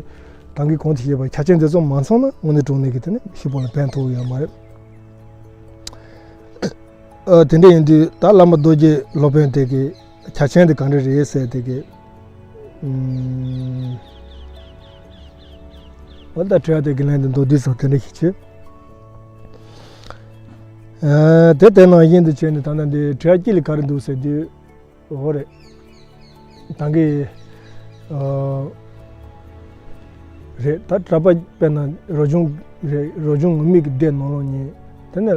ད་གིན་གོང་དུ་བཤད་པ་ཆ་རྐྱེན་དེ་ཚོ་མ་ཚང་ན་དངོས་གནས་དྲང་གནས་ཀྱི་དེ་ནས་གཤིན་པོ་ལ་ཕན་ཐོགས་ཡོད་མ་རེད། ཨ། དེ་འདྲ་ཡིན་དུས་ད་བླ་མ་རྡོ་རྗེ་སློབ་དཔོན་དེ་གི་ཆ་རྐྱེན་དེ་ག་འདྲ་རེད་ཟེར་དེ་གི། ཨུམ། འོ་ད་དྲི་བ་དེ་གི་ལན་དེ་མདོར་བསྡུས་ཙམ་དེ་འདྲ་ཞིག་བྱེད། ཨ། དེ་དེ་ནང་བཞིན་དུ་བྱས་ནས་ད་ལྟ་འདི་དྲི་བ་གཅིག་ལ་ག་རེ་འདུག་ཟེར་དུས། འོ་རེད། ད་གི། ཨ། རེད། ད་གྲྭ་པ་དཔེར་ན་རབ་བྱུང་རེད། རབ་བྱུང་ངུར་སྨྲིག་གི་སྡེ་ནང་ལོགས་ནས་དེ་ནས་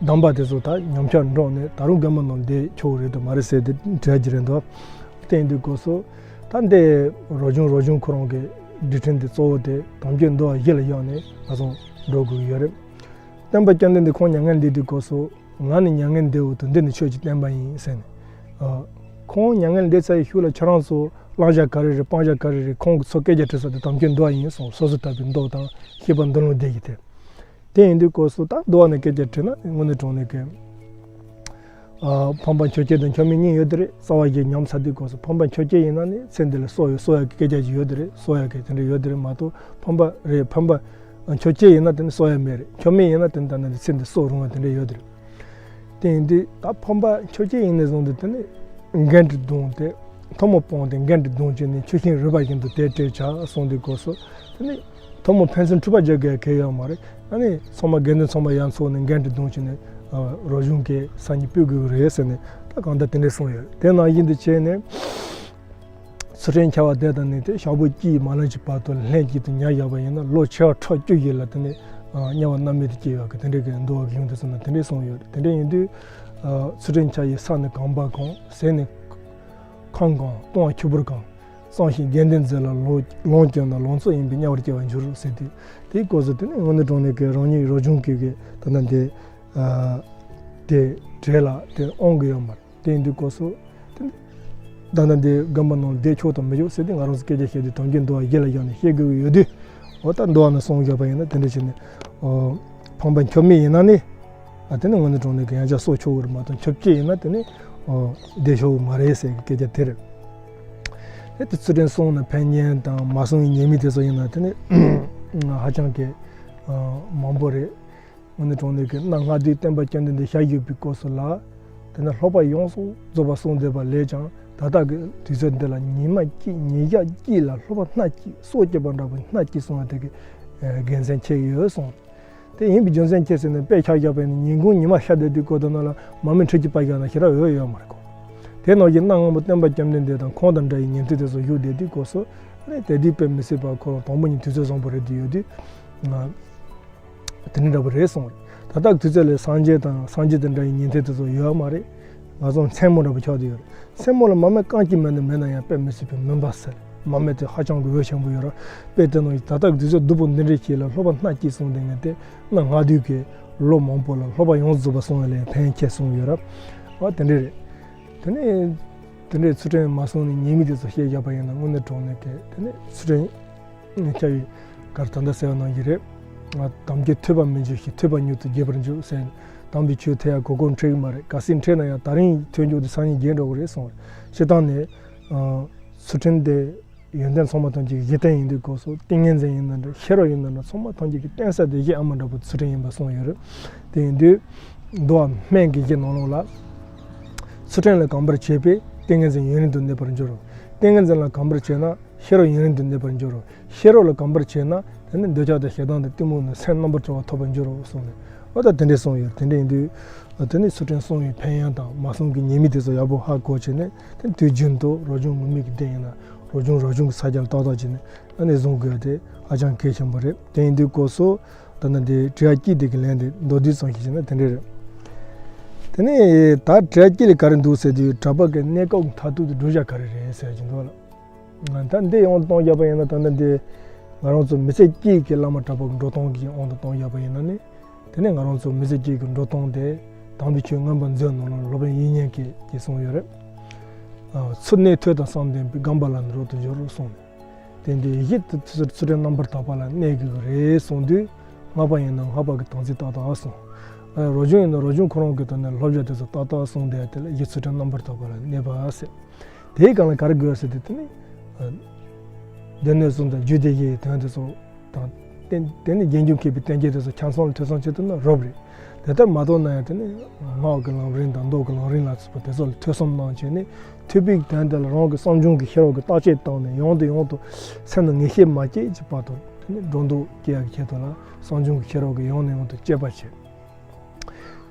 གདམས་པ་དེ་ཚོ་ད་ཉམས་ཆག་འགྲོ་ནས་ད་རུང་དགོན་པ་ནང་བསྡད་ཆོག་རེད་དམ་མ་རེད་ཟེར་དེ་དྲི་ཡ་གི་རེད་འདུག་དེ་ཡིན་དུས་སྐབས་སུ་ད་འདི་རབ་བྱུང་རབ་བྱུང་ཁོ་རང་གི་སྒྲིག་ཁྲིམས་དེ་གཙོ་བོ་དེ་དམ་ཆོས་འདུལ་བ་བཞི་ལ་གཡེང་ནས་ང་ཚོ་འགྲོ་དགོས་ཀྱི་ཡོད་རེད། སྟོན་པ་བཅོམ་ལྡན་འདས་ཁོང་མྱ་ངན་འདས་དུས་སྐབས་སུ། ང་ནི་མྱ་ངན་འདས་འོག་ཏུ་འདི་ནི་ཆོས་ཀྱི་བསྟན་པ་ཡིན་ཟེར་ནས། ཨ། ཁོང་མྱ་ངན་འདས་ཚར་བའི་ཤུལ་ལ་ཁྱེད་རང་ཚོ་བླང་བྱ་ག་རེ་རེད་སྤང་བྱ་ག་རེ་རེད་ཁོང་གིས་ཚུར་སྐད་ཆ་དྲིས་ས་དེ་དམ་ཆོས་འདུལ་བ་ཡིན་གསུངས། སོ་སོར་ཐར་པའི་མདོ་དང་བཤེས་པ་མདུན་ལམ་སྡེ་བཞི་དེ། དེ་ཡིན་དུས་སྐབས་སུ་ད་འདུལ་བ་ནས་སྐད་ཆ་དྲིས་ན་དངོས་གནས་དྲང་གནས་ཀྱི། ཨ། ཕམ་པ་འཆོལ་སྐྱེས་དང་འཆོལ་མེད་གཉིས་ཡོད་དེ་རེད། རྩ་བ་བཞི་ཉམས་ཚར་དུས་སྐབས་སུ་ཕམ་པ་འཆོལ་སྐྱེས་ཡིན་ན་ནི་ཚེ་འདི་ལ་གསོ་ཡོད་གསོ་ཡག་གི་སྐད་ཆ་ཞིག་ཡོད་དེ་རེད། གསོ་ཡག་གི་དེ་འདྲ་ཡོད་དེ་རེད་མ་གཏོགས་ཕམ་པ་རེད་ཕམ་པ། འཆོལ་སྐྱེས་ཡིན་ན་དེ་ནི་གསོ་ཡ་མེད་རེད། འཆོལ་མེད་ཡིན་ན་དེ་ནི་ད་ནི་ཚེ་འདི་གསོ་རུང་བ་དེ་འདྲ་ཡོད་དེ་རེད། དེ་ཡིན་དུས་ད་ཕམ་པ་འཆོལ་སྐྱེས་ཡིན་ནས་བཟུང་སྟེ་དེ་ནི་འགན་འཁྲི་བསྡུངས་ཏེ་ཐུན་མོང་སྤངས་ཏེ་འགན་འཁྲི་བསྡུངས་བྱས་ནས་ཆུ་ཤིང་རུལ་བ་བཞིན་དུ་དེ་བྲལ་བྱ་གསུངས་དུས་སྐབས་སུ་དེ་ནི་ཐུན་མོང་ཕན་ཚུན་འཁྲུལ་པ་རྒྱག་དགོས་གལ་ཡོད་མ་རེད། ཨ་ནི་ཚང་མ་དགེ་འདུན་ཚང་མ་ཡར་འཚོགས་ནས་འགན་འཁྲི་བསྡུངས་བྱས་ནས་རོ་གཞུང་གི་སང་ཉིན་སྤེལ་དགོས་ཀྱི་རེད་ཟེར་ནས་ད་གང་ལྟར་དེ་འདྲ་གསུངས་ཡོད། དེ་ནང་བཞིན་དུ་བྱས་ནས། ཚུལ་ཁྲིམས་འཆལ་བ་དེ་དང་ནི་དེ་ཞག་པོ་གཅིག་མ་ལོན་གྱི་བར་དུ་ལྷན་ཅིག་ཏུ་ཉལ་བཞག་པ་ཡིན་ན་ལོ་བྱེ་བ་ཕྲག་བཅུ་ཞིག་ལ་དེ་ནི་དམྱལ་བ་མནར་མེད་དུ་སྐྱེ་ཡོད་ཀྱི་དེ་འདྲའི་གི་འདུལ་བ་གཞུང་དེ་ཚོ་ན་དེ་འདྲའི་གསུངས་ཡོད། དེ་འདྲ་ཡིན་དུས། ཚུལ་ཁྲིམས་འཆལ་བའི་ས་ནི་གང་བ་གང་ཟས་ནི་ཁམ་གང་བཏུང་བ་ཆུ་བུར་གང་། བསམ་ཞིང་དགེ་འདུན་འཛིན་ལ་ལོངས་སྤྱོད་ན་ལོངས་སྤྱོད་ཡིན་པས་དམྱལ་བར་སྐྱེ་བར་འགྱུར་ཟེར་དུས་དེའི་སྐབས་སུ་དེ་ནི་དངོས་གནས་དྲང་གནས་ཀྱི་རང་ཉིད་རོ་གཞུང་གི་གི་ད་ལྟ་འདི་དེ་འདྲ་ལ་དེ་དབང་གི་ཡོད་མ་རེད། དེ་ཡིན་དུས་སྐབས་སུ། དེ་ནི། ད་ལྟ་འདི་དགོན་པ་ནང་བསྡད་ཆོག་དང་མི་ཆོག་ཟེར་དུས་ང་རང་ཚོ་སྐད་ཆ་བཤད་དུས་དམ་ཆོས་འདུལ་བ་བཞི་ལ་བཞག་ནས་བཤད་དགོས་ཀྱི་ཡོད་དུས། འོ་ད་འདུལ་བ་ནང་གསུངས་བཞག་པ་ཡིན་ན་དེ་འདྲ་བྱས་ནས། འོ། ཕམ་པ་འཆོལ་མེད་ཡིན་ན་ནི། ཨ་དེ་ནི་དངོས་གནས་དྲང་གནས་ཀྱི་ཡང་བསྐྱར་གསོ་ཆོག་གི་རེད་མ་གཏོགས་འཆོལ་སྐྱེས་ཡིན་ན་དེ་ནི། འོ། བསྡད་ཆོག་གི་མ་རེད་ཟེར་གྱི་སྐད་ཆ་དེ་རེད། དེ་དེ་ཚུལ་ཁྲིམས་སྲུང་ན་ཕན་ཉེན་དང་མ་སྲུང་བའི་ཉེས་དམིགས་དེ་ཚོ་ཡིན་ན་དེ་ནི། ཧ་ཅང་གི། མང་པོ་རེད། དངོས་གནས་དྲང་གནས་ཀྱི་གནའ་སྔ་དུས་སྟོན་པ་བཅོམ་ལྡན་འདས་ཞལ་བཞུགས་པའི་སྐབས་སུ་ལ། དེ་ནས་སློབ་པ་ཡོངས་སུ་རྫོགས་པ་གསུངས་བསྡད་པ་ལས་ཀྱང་ད་ལྟ་གི་དུས་ཚོད་འདི་ལ་ཉི་མ་གཅིག་ཉིན་ཞག་གཅིག་ལ་སློབ་པ་སྣ་གཅིག་སྲོག་བཅད་པ་འདྲ་བོ་སྣ་གཅིག་གསུངས་པ་དེ་གི་དགེ་མཚན་ཆེ་ཡོད་གསུངས། དེ་ཡིན་པའི་རྒྱུ་མཚན་ཅི་ཟེར་ན་དཔེ་ཆ་བཞག་པ་ཡིན་ན་ཉིན་གུང་ཉི་མ་ཤར་བསྡད་དུས་སྐབས་དེ་ནང་ལ་མ་མི་ཁྲི་གཅིག་པ་བཞག་ན་ཞེ་དྲག་འོས་ཡོད་མ་རེད་གོ། དེ་ནང་བཞིན་གནའ་སྔ་མོ་སྟོན་པ་བཅོམ་ལྡན་འདས་དང་ཁོང་དང་འདྲ་བའི་ཉན་ཐོས་དེ་ཚོ་བཞུགས་བསྡད་དུས་སྐབས་སུ་ཨ་ནི་དེ་དུས་དཔེ་མི་སྲིད་པ་ཁོ་རང་དང་པོ་ཉིད་དུས་ཚོད་བཟང་པོ་རེད་དུ་ཡོད་དུས། དེ་འདྲ་འདྲ་པོ་རེད་གསུངས། ད་ལྟ་དུས་ཚོད་ལ་སངས་རྒྱས་དང་སངས་རྒྱས་དང་འདྲ་བའི་ཉན་ཐོས་དེ་ཚོ་ཡོད་མ་རེད། ང་ཚོ་མཚན་མོ་འདྲ་པོ་ཆགས་བསྡད་ཡོད་རེད། མཚན་མོ་ལ་མ་རྨོས་རྐང་གཅིག་མ་གཏོགས་མེད་ན་ཡང་དཔེ་མི་སྲིད་པའི་མུན་པ་སེལ། མ་རྨོས་དེ་ཧ་ཅང་གི་འོད་ཆེན་པོ་ཡོད་རེད། དཔེ་དེ་ནང་ད་ལྟ་དུས་ཚོད་སྡུག་པོ་འདི་འདྲའི་ཞིག་ལ་སློབ་པ་སྣ་གཅིག་གསུངས་བསྡད་མཁན་དེ་གནའ་སྔ་དུས་ཀྱི་ལོ་མང་པོ་ལ་སློབ་པ་ཡོངས་རྫོགས་པ་གསུང་བ་ལ་ཕན་ཆེ་གསུངས་ཡོད་རེད། ཨ་དེ་འདྲ་རེད། དེ་ནས་དེ་འདྲའི་ཚུལ་ཁྲིམས་མ་བསྲུངས་ནས་ཉེས་དམིགས་དེ་ཚོ་བཤད་བཞག་པ་ཡིན་ན་དངོས་གནས་དྲང་གནས་ཀྱི་དེ་ནས་ཚུལ་ཁྲིམས་ངས་བྱ་བའི་གར་ད་ལྟ་ཟེར་བ་ནང་བཞིན་རེད། ང་དམ་བཅའ་ཐོས་པ་མི་འཇོག་ཞིང་ཐོས་པ་མྱུར་དུ་བརྗེད་པར་འཇུག་ཟེར། དམ་པའི་ཆོས་ཐོས་ཡ་གོ་གོ་འཕྲད་ཀྱི་མ་རེད། གལ་སྲིད་འཕྲད་ན་ཡང་ད་རིང་ཐོས་མཇུག་དེ་སང་ཉིན་བརྗེད་འགྲོ་གི་རེད་གསུངས་རེད། སྤྱིར་བཏང་ནས་ཚུལ་ཁྲིམས་དེ་ཡོན་ཏན་ཚང་མ་ཐམས་ཅད་གཞི་རྟེན་ཡིན་དུས་སྐབས་སུ་ཏིང་ངེ་འཛིན་ཡིན་ན་འདྲ་ཤེས་རབ་ཡིན་ན་འདྲ་ཚང་མ་ཐམས་ཅད་ཀྱི་རྟེན་ས་དེ་གཞི་ཨ་མ་འདྲ་པོ་ཚུལ་ཁྲིམས་ཡིན་པ་གསུངས་ཡོད་རེད། དེ་ཡིན་དུས་འདུལ་བ་སྨན་གྱི་གཞི་ནང་ལོགས་ལ་ཚུལ་ཁྲིམས་ལ་གོམས་པར་བྱས་པས་ཏིང་ངེ་འཛིན་ཡུན་རིང་དུ་གནས་པར་འགྱུར་རོ། ཏིང་ངེ་འཛིན་ལ་གོམས་པར་བྱས་ན་ཤེས་རབ་ཡུན་རིང་དུ་གནས་པར་འགྱུར་རོ། ཤེས་རབ་ལ་གོམས་པར་བྱས་ན་དེ་ནི་འདོད་ཆགས་དང་ཞེ་སྡང་དང་གཏི་མུག་ནི་སེམས་རྣམ་པར་གྲོལ་བ་ཐོབ་པར་འགྱུར་རོ་གསུངས་ནས། འོ་ད་དེ་འདྲས་གསུངས་ཡོད། དེ་འདྲས་ཡིན་དུས་དེ་ནི་ཚུལ་ཁྲིམས་བསྲུང་བའི་ཕན་ཡོན་དང་མ་བསྲུང་གི་ཉེས་དམིགས་དེ་ཚོ་ཡག་པོ་ཧ་གོ་བྱས་ནས་དེ་དུས་རྒྱུན་དུ་རང་བྱུང་ངུར་སྨྲིག་གི་སྡེ་ཡིན་ན་རང་བྱུང་རང་བྱུང་གི་ས་ཆར་ཏག་ཏག་བྱས་ནས་ཨ་ནི་བཟུང་དགོས་དེ་ཧ་ཅང་གལ་ཆེན་པོ་རེད། དེ་ཡིན་དུས་སྐབས་སུ་ད་ནི་འདི་དྲི་བ་གཅིག་དེ་གི་ལན་དེ་མདོར་བསྡུས་ཙམ་ཞིག་བྱས་ན་དེ་འདྲས་རེད། དེ་ནས་ད་དྲི་བ་གཅིག་ལ་ག་རེ་འདུག་ཟེར་དུས་གྲྭ་པ་གི་གནས་སྐབས་ཀྱི་མཐར་ཐུག་ཏུ་བསྒྲུབ་བྱ་ག་རེ་རེད་ཟེར་གྱི་འདུག་ལ། ད་འདི་ཡང་བཏང་བཞག་པ་ཡིན་ན་ད་ནི་འདི་ང་རང་ཚོ་མི་ཚེ་གཅིག་གི་བླ་མ་གྲྭ་པ་གི་འགྲོ་སྟངས་ཀྱི་དབང་དུ་བཏང་བཞག་པ་ཡིན་ན་ནི། དེ་ནས་ང་རང་ཚོ་མི་ཚེ་གཅིག་གི་འགྲོ་སྟངས་དེ་དམ་པའི་ཆོས་མངོན་པ་མཛོད་ནང་ལ་སློབ་དཔོན་དབྱིག་གཉེན་གྱིས་ཀྱིས་གསུངས་ཡོད་རེད། ཨ། ཚུལ་གནས་ཐོས་དང་བསམ་ལྡན་པས། སྒོམ་པ་ལ་ནི་རབ་ཏུ་སྦྱོར་གསུངས་ནས། དེ་འདི་གཞི་དེ་ཚུལ་ཁྲིམས་རྣམ་པར་དག་པ་ལ་གནས་དགོས་ཀྱི་རེད་གསུངས་དུས་སྔགས་པ་ཡིན་ན་སྔགས་པ་གི་དམ་ཚིག་ཏག་ཏག་གསུངས། ཨ། རང་བྱུང་ཡིན་ན་རང་བྱུང་ཁོ་རང་གི་དོན་ནས་བསླབ་བྱ་དེ་ཚོ་ཏག་ཏག་གསུངས་བསྡད་དེ་ལ་གཞི་ཚུལ་ཁྲིམས་རྣམ་པར་དག་པ་ལ་གནས་པ་ཟེར། དེའི་སྒང་ལ་ག་རེ་དགོས་ཟེར་དུས་དེ་ནི། ཨ། སྡེ་སྣོད་གསུམ་དང་རྒྱུད་སྡེ་བཞིའི་དོན་དེ་ཚོ་དང་། རྟེན་དེ་ནི་རྗེས་འཇུག་མཁས་པའི་བསྟན་བཅོས་དེ་ཚོ་ཆ་ཚང་ལ་ཐོས་བསམ་བྱེད་ཐུབ་ན་རབ་རེད། དེ་ལྟར་མ་ཐུབ་ན་ཡང་དེ་ནི་སྔགས་ཀྱི་ལམ་རིམ་དང་མདོ་གི་ལམ་རིམ་ལ་སོགས་པ་དེ་ཚོ་ལ་ཐོས་བསམ་གནང་བྱས་ནས་ཐོས་པའི་དོན་དེ་ལ་རང་གི་བསམ་བྱུང་གི་ཤེས་རབ་ཀྱིས་བརྟག་དཔྱད་བཏང་ནས་ཡང་དང་ཡང་དུ་སེམས་ལ་ངེས་ཤེས་མ་སྐྱེས་ཀྱི་བར་དུ་དེ་ནི་སྒྲོ་འདོགས་སྐྱེ་ཡག་གི་ཆེད་དུ་ལ་བསམ་བྱུང་གི་ཤེས་རབ་ཀྱིས་ཡང་ནས་ཡང་དུ་དཔྱད་པ་བྱེད།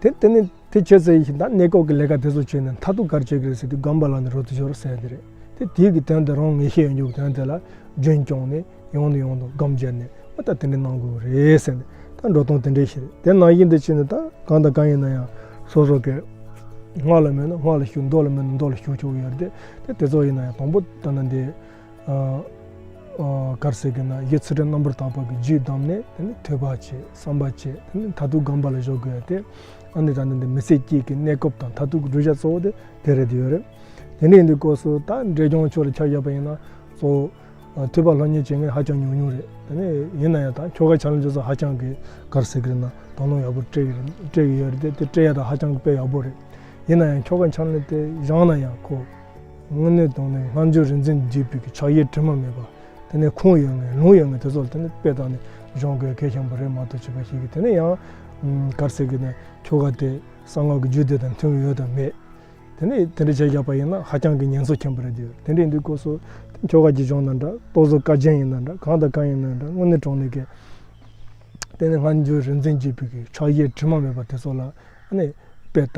དེ་དེ་ནི་དེ་བྱས་ཚེ་ཡིན་ད་གནས་སྐབས་ཀྱི་ལས་ཀ་དེ་ཚོ་བྱས་ནས་མཐར་ཐུག་ག་རེ་བྱེད་ཀྱི་རེད་ཟེར་དུས་སྒོམ་པ་ལ་ནི་རབ་ཏུ་སྦྱོར་ཟེར་དེ་རེད། དེ་དེའི་གི་དོན་དེ་རང་ངེས་ཤེས་ཡོད་རྒྱུ་གི་དོན་དེ་ལ་རྒྱུན་སྐྱོང་ནས་ཡང་ནས་ཡང་དུ་སྒོམ་བརྒྱབ་ནས་ཨ་ད་དེ་འདྲ་གནང་དགོས་རེད་ཟེར་ནས་ད་འགྲོ་སྟངས་དེ་འདྲ་ཞིག་རེད། དེ་ནང་བཞིན་དུ་བྱས་ནས་ད་གང་དང་གང་ཡིན་ན་ཡང་སོ་སོ་གི་སྔགས་ལ་མོས་ན་སྔགས་ལ་ཞུགས། མདོ་ལ་མོས་ན་མདོ་ལ་ཞུགས་ཆོག་གི་ཡོད་རེད། དེ་དེ་ཚོ་ཡིན་ན་ཡང་དང་པོ་ད་ནི་འདི། ཨ། ཨ། ག་རེ་ཟེར་གི་ན་གཞི་ཚུལ་ཁྲིམས་རྣམ་པར་དག་པ་གི་རྒྱུད་བསྡམས་ནས་དེ་ནི་ཐོས་པ་བྱེད། བསམ་པ་བྱེད། དེ་ནི་མཐར་ཐུག་སྒོམ་པ་ལ་འཇུག་དགོས་ཡ་དེ། ཨ་ནི་ད་ནི་འདི་མི་ཚེ་གཅིག་གི་གནས་སྐབས་དང་མཐར་ཐུག་གི་བསྒྲུབ་བྱ་གཙོ་བོ་དེ་དེ་རེད་དེ་ཡོད་རེད། དེ་འདྲ་ཡིན་དུས་སྐབས་སུ་ད་འབྲས་ལྗོངས་ཕྱོགས་ལ་ཆ་བཞག་པ་ཡིན་ན་གཙོ་བོ། ཨ། ཐོས་པ་སློབ་གཉེར་བྱེད་མཁན་ཧ་ཅང་ཉུང་ཉུང་རེད། དེ་ནས་ཡིན་ན་ཡང་ད་ཆོ་ག་ཕྱག་ལེན་དེ་ཚོ་ཧ་ཅང་གི་ག་རེ་ཟེར་གི་རེད་ན་དོ་སྣང་ཡག་པོ་སྤྲད་ཀྱི་རེད། སྤྲད་ཀྱི་ཡོད་རེད་དེ། དེ་སྤྲད་ཡ་ད་ཧ་ཅང་གི་དཔེ་ཡག་པོ་རེད། ཡིན་ན་ཡང་ཆོ་ག་ཕྱག་ལེན་དེ་སྦྱངས་ན་ཡང་ཁོ། དངོས་གནས་དྲང་གནས་སྔ་འགྱུར་རིག་འཛིན་བརྒྱུད་པའི་གི་ཕྱག་གཡས་དྲི་མ་མེད་པ། དེ་ནས་ཁུངས་ཡོད་མཁན་ལུང་ཡོད་མཁན་དེ་ཚོ་ལ་དེ་ནས་དཔེ་བལྟས་ནས་སྦྱང་དགོས་གལ་ཆེན་པོ་རེད་མ་གཏོགས་བྱས་པ་ཞིག་གིས་དེ་ནས་ཡང་། ཨམ། ག་རེ་ཟེར་གི་ན་ཆོ་ག་དེ་གསང་སྔགས་ཀྱི་རྒྱུད་སྡེ་དང་མཐུན་གྱི་ཡོད་དམ་མེད། དེ་ནས་དེ་འདྲ་བྱས་བཞག་པ་ཡིན་ན་ཧ་ཅང་གི་ཉེན་ཚབས་ཆེན་པོ་རེད་དེ། དེ་འདྲ་ཡིན་དུས་སྐབས་སུ་ཆོ་ག་གི་སྦྱོང་ན་འདྲ། རྟོག་བཟོ་བཀའ་རྒྱན་ཡིན་ན་འདྲ། གང་དང་གང་ཡིན་ན་འདྲ། དངོས་གནས་དྲང་གནས་ཀྱི་དེ་ནས་སྔ་འགྱུར་རིག་འཛིན་བརྒྱུད་པའི་གི་ཕྱག་གཡས་དྲི་མ་མེད་པ་དེ་ཚོ་ལ་ཨ་ནི་དཔེ་ལྟ།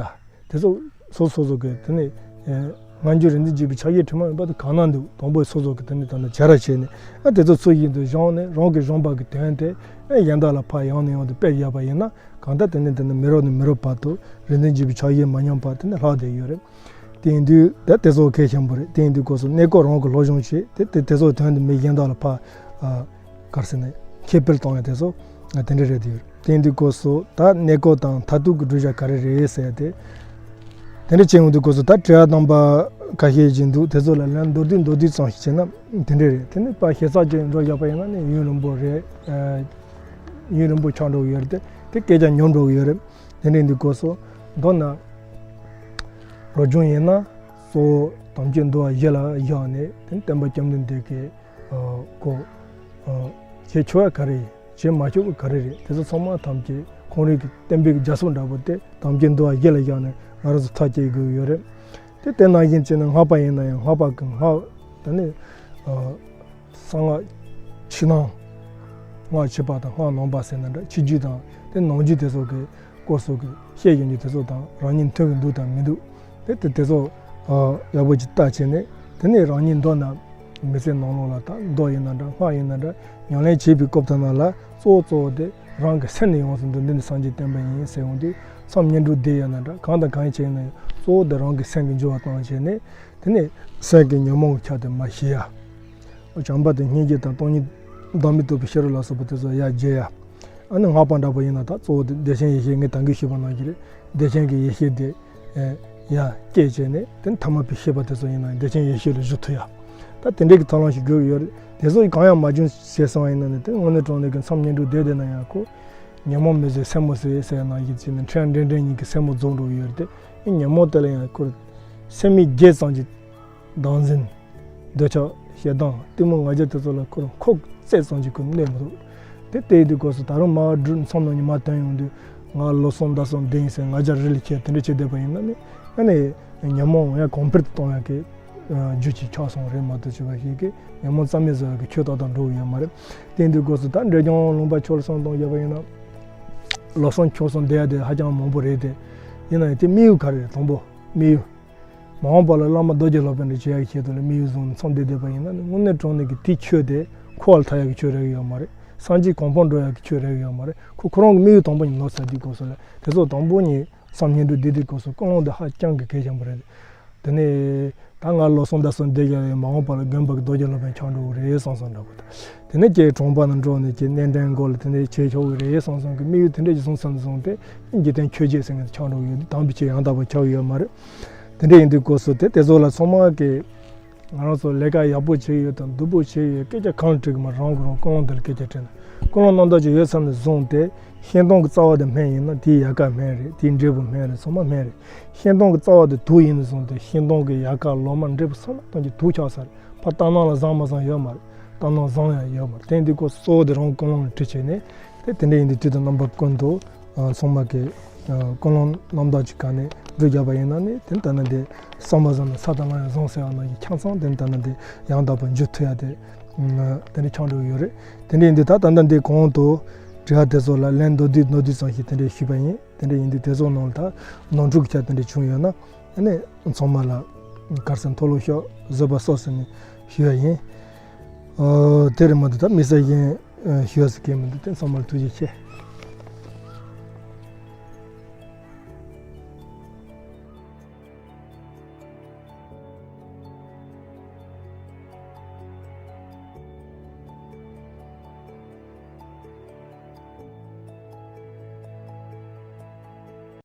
དེ་ཚོ་སོ་སོ་སོ་གི་དེ་ནས་ཨེ་སྔ་འགྱུར་རིག་འཛིན་བརྒྱུད་པའི་ཕྱག་གཡས་དྲི་མ་མེད་པ་དེ་གང་ན་འདུག་དང་པོ་སོ་སོ་གི་དེ་ནས་ད་ནི་བྱ་ར་བྱས་ནས་ཨ་དེ་ཚོ་ཚུལ་བཞིན་དུ་སྦྱངས་ནས་རང་གིས་སྦྱངས་པ་གི་དོན་དེ་ཨེ་གཞན་དག་ལ་ཕར་ཡང་ནས་ཡང་དུ་སྤེལ་བཞག་པ་ཡིན་ན། གང་ལྟར་དེ་ནས་དེ་ནས་མི་རབས་ནས་མི་རབས་བར་དུ་རིག་འཛིན་བརྒྱུད་པའི་ཕྱག་གཡས་མ་ཉམས་པར་དེ་ནས་ལྷག་བསྡད་ཡོད་རེད། དེ་ཡིན་དུས་ད་དེ་ཚོ་གལ་ཆེན་པོ་རེད། དེ་ཡིན་དུས་སྐབས་སུ་གནས་སྐབས་རང་གི་སློབ་སྦྱོང་བྱེད་དེ་དེ་དེ་ཚོ་དོན་དུ་མི་གཞན་དག་ལ་ཕར་ཨ་ག་རེ་ཟེར་ན་ཁྱབ་སྤེལ་གཏོང་ཡ་དེ་ཚོ་ང་དེ་འདྲ་རེད་དེ་ཡོད་རེད། དེ་ཡིན་དུས་སྐབས་སུ་ད་གནས་སྐབས་དང་མཐར་ཐུག་གི་བསྒྲུབ་བྱ་ག་རེ་རེད་ཟེར་ཡ་དེ། དེ་འདྲ་བྱས་ཡོང་དུས་སྐབས་སུ་ད་དྲི་བ་དང་པོ་ཁ་ཤས་ཅིག་འདུག་དེ་ཚོ་ལ་ལན་མདོར་བསྡུས་མདོར་བསྡུས་ཙམ་ཞིག་བྱས་ན་དེ་འདྲ་རེད། དེ་ནས་ཕར་ཞིབ་ཚགས་ཅིག་འགྲོ་བཞག་པ་ཡིན་ན་ནི་ཡུན་རིང་པོ་རེད། ཨ། ཡུན་རིང་པོ་ཆགས་འགྲོ་གི་ཡོད་རེད་དེ། དེ་སྐད་ཆ་ཉུང་འགྲོ་གི་ཡོད་རེད། དེ་འདྲ་ཡིན་དུས་སྐབས་སུ་མདོར་ན་རང་བྱུང་ཡིན་ན་གཙོ་བོ་དམ་ཅན་འདུལ་བ་གཞི་ལ་བཞག་ནས་དེ་ནས་སྟོན་པ་བཅོམ་ལྡན་འདས་ཀྱིས་ཨ་གོ་ཨ་བྱེད་ཆོག་ཡ་ག་རེ་ཡིན། བྱེད་མ་ཆོག་གི་ག་རེ་རེད། དེ་ཚོ་ཚང་མ་ཐམས་ཅད་ཁོང་རང་གི་བསྟན་པའི་རྒྱལ་སྲུང་འདྲ་པོ་དེ་དམ་ཅན་འདུལ་བ་གཞི་ལ་བཞག་ནས་ང་རང་ཚོ་ཐག་བཅད་དགོས་ཀྱི་ཡོད་རེད། དེ་དེ་ནང་བཞིན་བྱས་ན་སྔགས་པ་ཡིན་ན་ཡང་སྔགས་པ་གི་སྔགས་དེ་ནི་ཨ་གསང་སྔགས་ཕྱི་ནང་། སྔགས་ཕྱི་པ་དང་སྔགས་ནང་པ་ཟེར་ན་འདྲ། ཕྱི་རྒྱུད་དང་དེ་ནང་རྒྱུད་དེ་ཚོ་གི་སྐོར་སོགས་ཀྱི་བཤད་ཡོང་རྒྱུ་དེ་ཚོ་དང་རང་ཉིད་མཐུན་གྱི་འདུག་དང་མི་འདུག་དེ་དེ་དེ་ཚོ་ ཡག་པོ་ཅིག་ལྟ་བྱས་ནས། དེ་ནས་རང་ཉིད་མདོར་ན་མི་ཚེ་ནང་ལོགས་ལ་ད་མདོ་ཡིན་ན་འདྲ། སྔགས་ཡིན་ན་འདྲ། ཉམས་ལེན་བྱེད་པའི་སྐབས་དེ་ནང་ལ་གཙོ་བོ་གཙོ་བོ་དེ་རང་གི་སེམས་ནས་ཡོངས་སུ་འདུལ། འདི་ནི་སངས་རྒྱས་བསྟན་པ་ཡིན་ཟེར་ཡོང་དུས། མཚམས་བསྙེན་སྒྲུབ་བསྡད་ཡོད་ན་འདྲ། གང་དང་གང་བྱས་ན་ཡང་གཙོ་བོ་དེ་རང་གི་སེམས་ཀྱི་འགྱུར་བ་བཏང་བྱས་ནས། དེ་ནས་སེམས་ཀྱི་ཉོན་མོངས་ཀྱི་ཆ་དེ་མར་ཞི་ཡ། བྱམས་པ་དང་སྙིང་རྗེ་དང་སྟོང་ཉིད་བདག་མེད་རྟོགས་པའི་ཤེས་རབ་ལ་སོགས་པ་དེ་ཚོ་ཡར་རྒྱས་ཡ། ཨ་ནི་སྔགས་པ་འདྲ་པོ་ཡིན་ན་ད་གཙོ་བོ་དེ་བདེ་ཆེན་ཡེ་ཤེས། ངས་ད་གིན་ཞུས་པ་ནང་བཞིན་རེད། བདེ་ཆེན་གྱི་ཡེ་ཤེས་དེ་ཡར་སྐྱེད་བྱས་ནས། དེ་ཐ་མལ་པའི་ཤེས་པ་དེ་ཚོ་ཡིན་ན་བདེ་ཆེན་ཡེ་ཤེས་ལ་བསྒྱུར་ཐུབ་ཡ། ད་དེ་འདྲའི་གི་ཐབས་ལམ་ཞིག་དགོས་ཀྱི་ཡོད་རེད། དེ་ཚོ་གང་ཡང་མ་བྱུང་ཟེར་སོང་བ་ཡིན་ན་ནི། དེ་དངོས་གནས་དྲང་གནས་ཀྱི་མཚམས་བསྙེན་སྒྲུབ་བསྡད་བསྡད་ན་ཡང་ཁོ་ཉོན་མོངས་མི་བཟད་སེན་མོ་ཟད་ཟེར་ཡ་ནང་བཞིན་བྱས་ནས་ཕྲན་འདྲེན་འདྲེན་གཉིས་ཀྱི་སེན་མོ་རྫོགས་འགྲོ་གི་ཡོད་རེད་དེ། ཉོན་མོངས་དེ་ལ་ཡང་ཁོ་སེམས་མི་བརྒྱད་ཙམ་གྱི་བདག་འཛིན། འདོད་ཆགས་ཞེ་སྡང་གཏི་མུག་ང་རྒྱལ་དེ་ཚོ་ལ་ཁོ་རང་ཁོག་རྩེ་ཙམ་གྱིས་ཁོ་གནོད་མི་ཐུབ། དེ་ལྟ་ཡི་དུས་སྐབས་སུ་ད་རུང་མར་སྒྲུབ་མཚམས་ནང་ནས་མར་ཐོན་ཡོང་དུས། ང་ལོ་གསུམ་ཟླ་གསུམ་བསྡད་ཡིན་ཟེར་ང་རྒྱལ་རི་ལ་ཁྱེར་དེ་འདྲ་བྱེད་བསྡད་པ་ཡིན་ན་ནི། ཨ་ནི་ཉོན་མོངས་ཡང་གོང་འཕེལ་དུ་གཏོང་ཡག་གི་རྒྱུ་ཅིག་ཆགས་སོང་རེད་མ་གཏོགས། བྱས་པ་ཞིག་གིས་ཉོན་མོངས་རྩ་མེད་བཟོ་ཡག་གི་ཆོས་ཏག་ཏག་འགྲོ་གི་ཡོད་མ་རེད། དེ་ཡིན་དུས་སྐབས་སུ་ད་འབྲས་ལྗོངས་ལུང་པ་ཁྱོད་ལ་བསམ་བློ་བཏང་བཞག་པ་ཡིན་ན། ལོ་གསུམ་ཕྱོགས་གསུམ་བསྡད་ཡ་དེ་ཧ་ཅང་མང་པོ་རེད་དེ། ཡིན་ན་ཡང་དེ་དམིགས་ཡུལ་ག་རེ་རེད། དང་པོ་དམིགས་ཡུལ། མ་འོངས་པ་ལ་བླ་མ་རྡོ་རྗེ་སློབ་དཔོན་འདྲ་བྱེད་ཡག་ཆེད་དུ་ལ་དམིགས་ཡུལ་བཟུང་ནས་མཚམས་བསྡད་བསྡད་པ་ཡིན་ན་ནི། དངོས་གནས་དྲང་གནས་ཀྱི་དེའི་ཆོས་དེ་འཁོར་བ་ལ་ཐར་ཡག་གི་ཆོས་རག་གི་ཡོད་མ་རེད། སངས་རྒྱས་གོ་འཕང་འགྲོ་ཡག་གི་ཆོས་རག་གི་ཡོད་མ་རེད། ཁོ་ཁོ་རང་གི་དམིགས་ཡུལ་དང་པོ་ཉིད་ནོར་ཚར་དུས་སྐབས་སུ་ལ། དེ་ཚོ་དང་པོ་ཉིད་མཚམས་བསྙེན་སྒྲུབ་བསྡད་དུས་སྐབས་སུ་ཀུན་སློང་དེ་ཧ་ཅང་གི་གལ་ཆེན་པོ་རེད། དེ་ནས་ད་ང་ལོ་གསུམ་ཟླ་གསུམ་བསྡད་ཡ་ཡིན། མ་འོངས་པ་ལ་དགོན་པ་གི་རྡོ་རྗེ་སློབ་དཔོན་ཆགས་འགྲོ་གི་རེད་བསམ་བསམ་འདྲ་པོ་དང་། དེ་ནས་ཁྱེད་གྲོང་པ་ནང་འགྲོ་ནས་ཁྱེད་གནས་འདྲེན་སྐོར་ལ་དེ་འདྲ་བྱེད་ཆོག་གི་རེད་བསམ་བསམ་གི་དམིགས་ཡུལ་དེ་འདྲ་ཞིག་བཟུང་ཚར་ནས་བཟུང་སྟེ། འཇིག་རྟེན་ཆོས་བརྒྱད་ཟེར་མཁན་དེ་ཆགས་འགྲོ་གི་ཡོད་དུས། དམ་པའི་ཆོས་ཡང་དག་པ་ཆགས་ཀྱི་ཡོད་མ་རེད། དེ་འདྲ་ཡིན་དུས་སྐབས་སུ་དེ་དེ་ཚོ་ལ་ཚང་མ་གི་ང་རང་ཚོ་ལས་ཀ་ཡག་པོ་བྱས་ཡོད་དང་སྡུག་པོ་བྱས་ཡོད། སྐད་ཆ་གང་ལ་དྲིས་གི་མ་རེད། རང་གིས་རང་ཀུན་སློང་དེ་ལ་སྐད་ཆ་དྲིས་ན། ཀུན་སློང་རྣམ་དག་ཅིག་ཡོད་ཙམ་ནས་བཟུང་སྟེ། ཤིང་སྡོང་གི་རྩ་བ་དེ་སྨན་ཡིན་ན། དེའི་ཡལ་ག་སྨན་རེད། དེའི་འབྲས་བུ་སྨན་རེད། ཚང་མ་སྨན་རེད། ཤིང་སྡོང་གི་རྩ་བ་དེ་དུག་ཡིན་ནས་བཟུང་སྟེ། ཤིང་སྡོང་གི་ཡལ་ག་ལོ་མ་འབྲས་བུ་ཚང་མ་སྟོང་གི་དུག་ཆགས་ས་རེད། ཕར་ལྟ་སྣང་ལ་བཟང་མ་བཟང་ཡོད་མ་རེད། ལྟ་སྣང་བཟང་ཡང་ཡོད་མ་རེད། དེ་ཡིན་དུས་སྐབས་གཙོ་བོ་དེ་རང་ཀུན་སློང་ལ་དྲིས་བྱས་ནས། དེ་དེ་འདྲ་ཡིན་དུས་དུས་དང་རྣམ་པ་ཀུན་ཏུ་ཚང་མ་གི་ཀུན་སློང་རྣམ་དག་ཅིག་ག་ནས་འགྲོ་བརྒྱབ་པ་ཡིན་ན་ནི། དེ་ལྟ་ན་དེ་བསམ་པ་བཟང་ན་ས་དང་ལམ་ཡང་བཟང་ཟེར་བ་ནང་བཞིན། ཆ་ཚང་དེ་ལྟ་ན་དེ་ཡང་དག་པར་འགྱུར་ཐུབ་ཡ་དེ་དེ་འདྲ་ཆགས་འགྲོ་གི་ཡོད་རེད། དེ་འདྲ་ཡིན་དུས་ད་ད་ལྟ་འདི་གོང་དུ་དྲི་བ་དེ་ཚོ་ལ་ལན་མདོར་བསྡུས་མདོར་བསྡུས་ཙམ་ཞིག་དེ་འདྲ་ཞུས་པ་ཡིན། དེ་འདྲ་ཡིན་དུས་དེ་ཚོ་ནང་ལ་ད་ནོར་འཁྲུལ་གྱི་ཆ་དེ་འདྲ་བྱུང་ཡོད་ན། ཨ་ནི་ཚང་མ་ལ་དགའ་བསུ་མཐོལ་ལོ་ཤོག་བཟོད་པ་གསོལ་ཟེར་ནས་ཞུ་ཡ་ཡིན། ཨོ། དེ་རེད་མ་གཏོགས་ད་དམིགས་བསལ་གཞན་ཞུ་ཡ་ཟེར་མཁན་མི་འདུག་དེ་ཚང་མར་ཐུགས་རྗེ་ཆེ།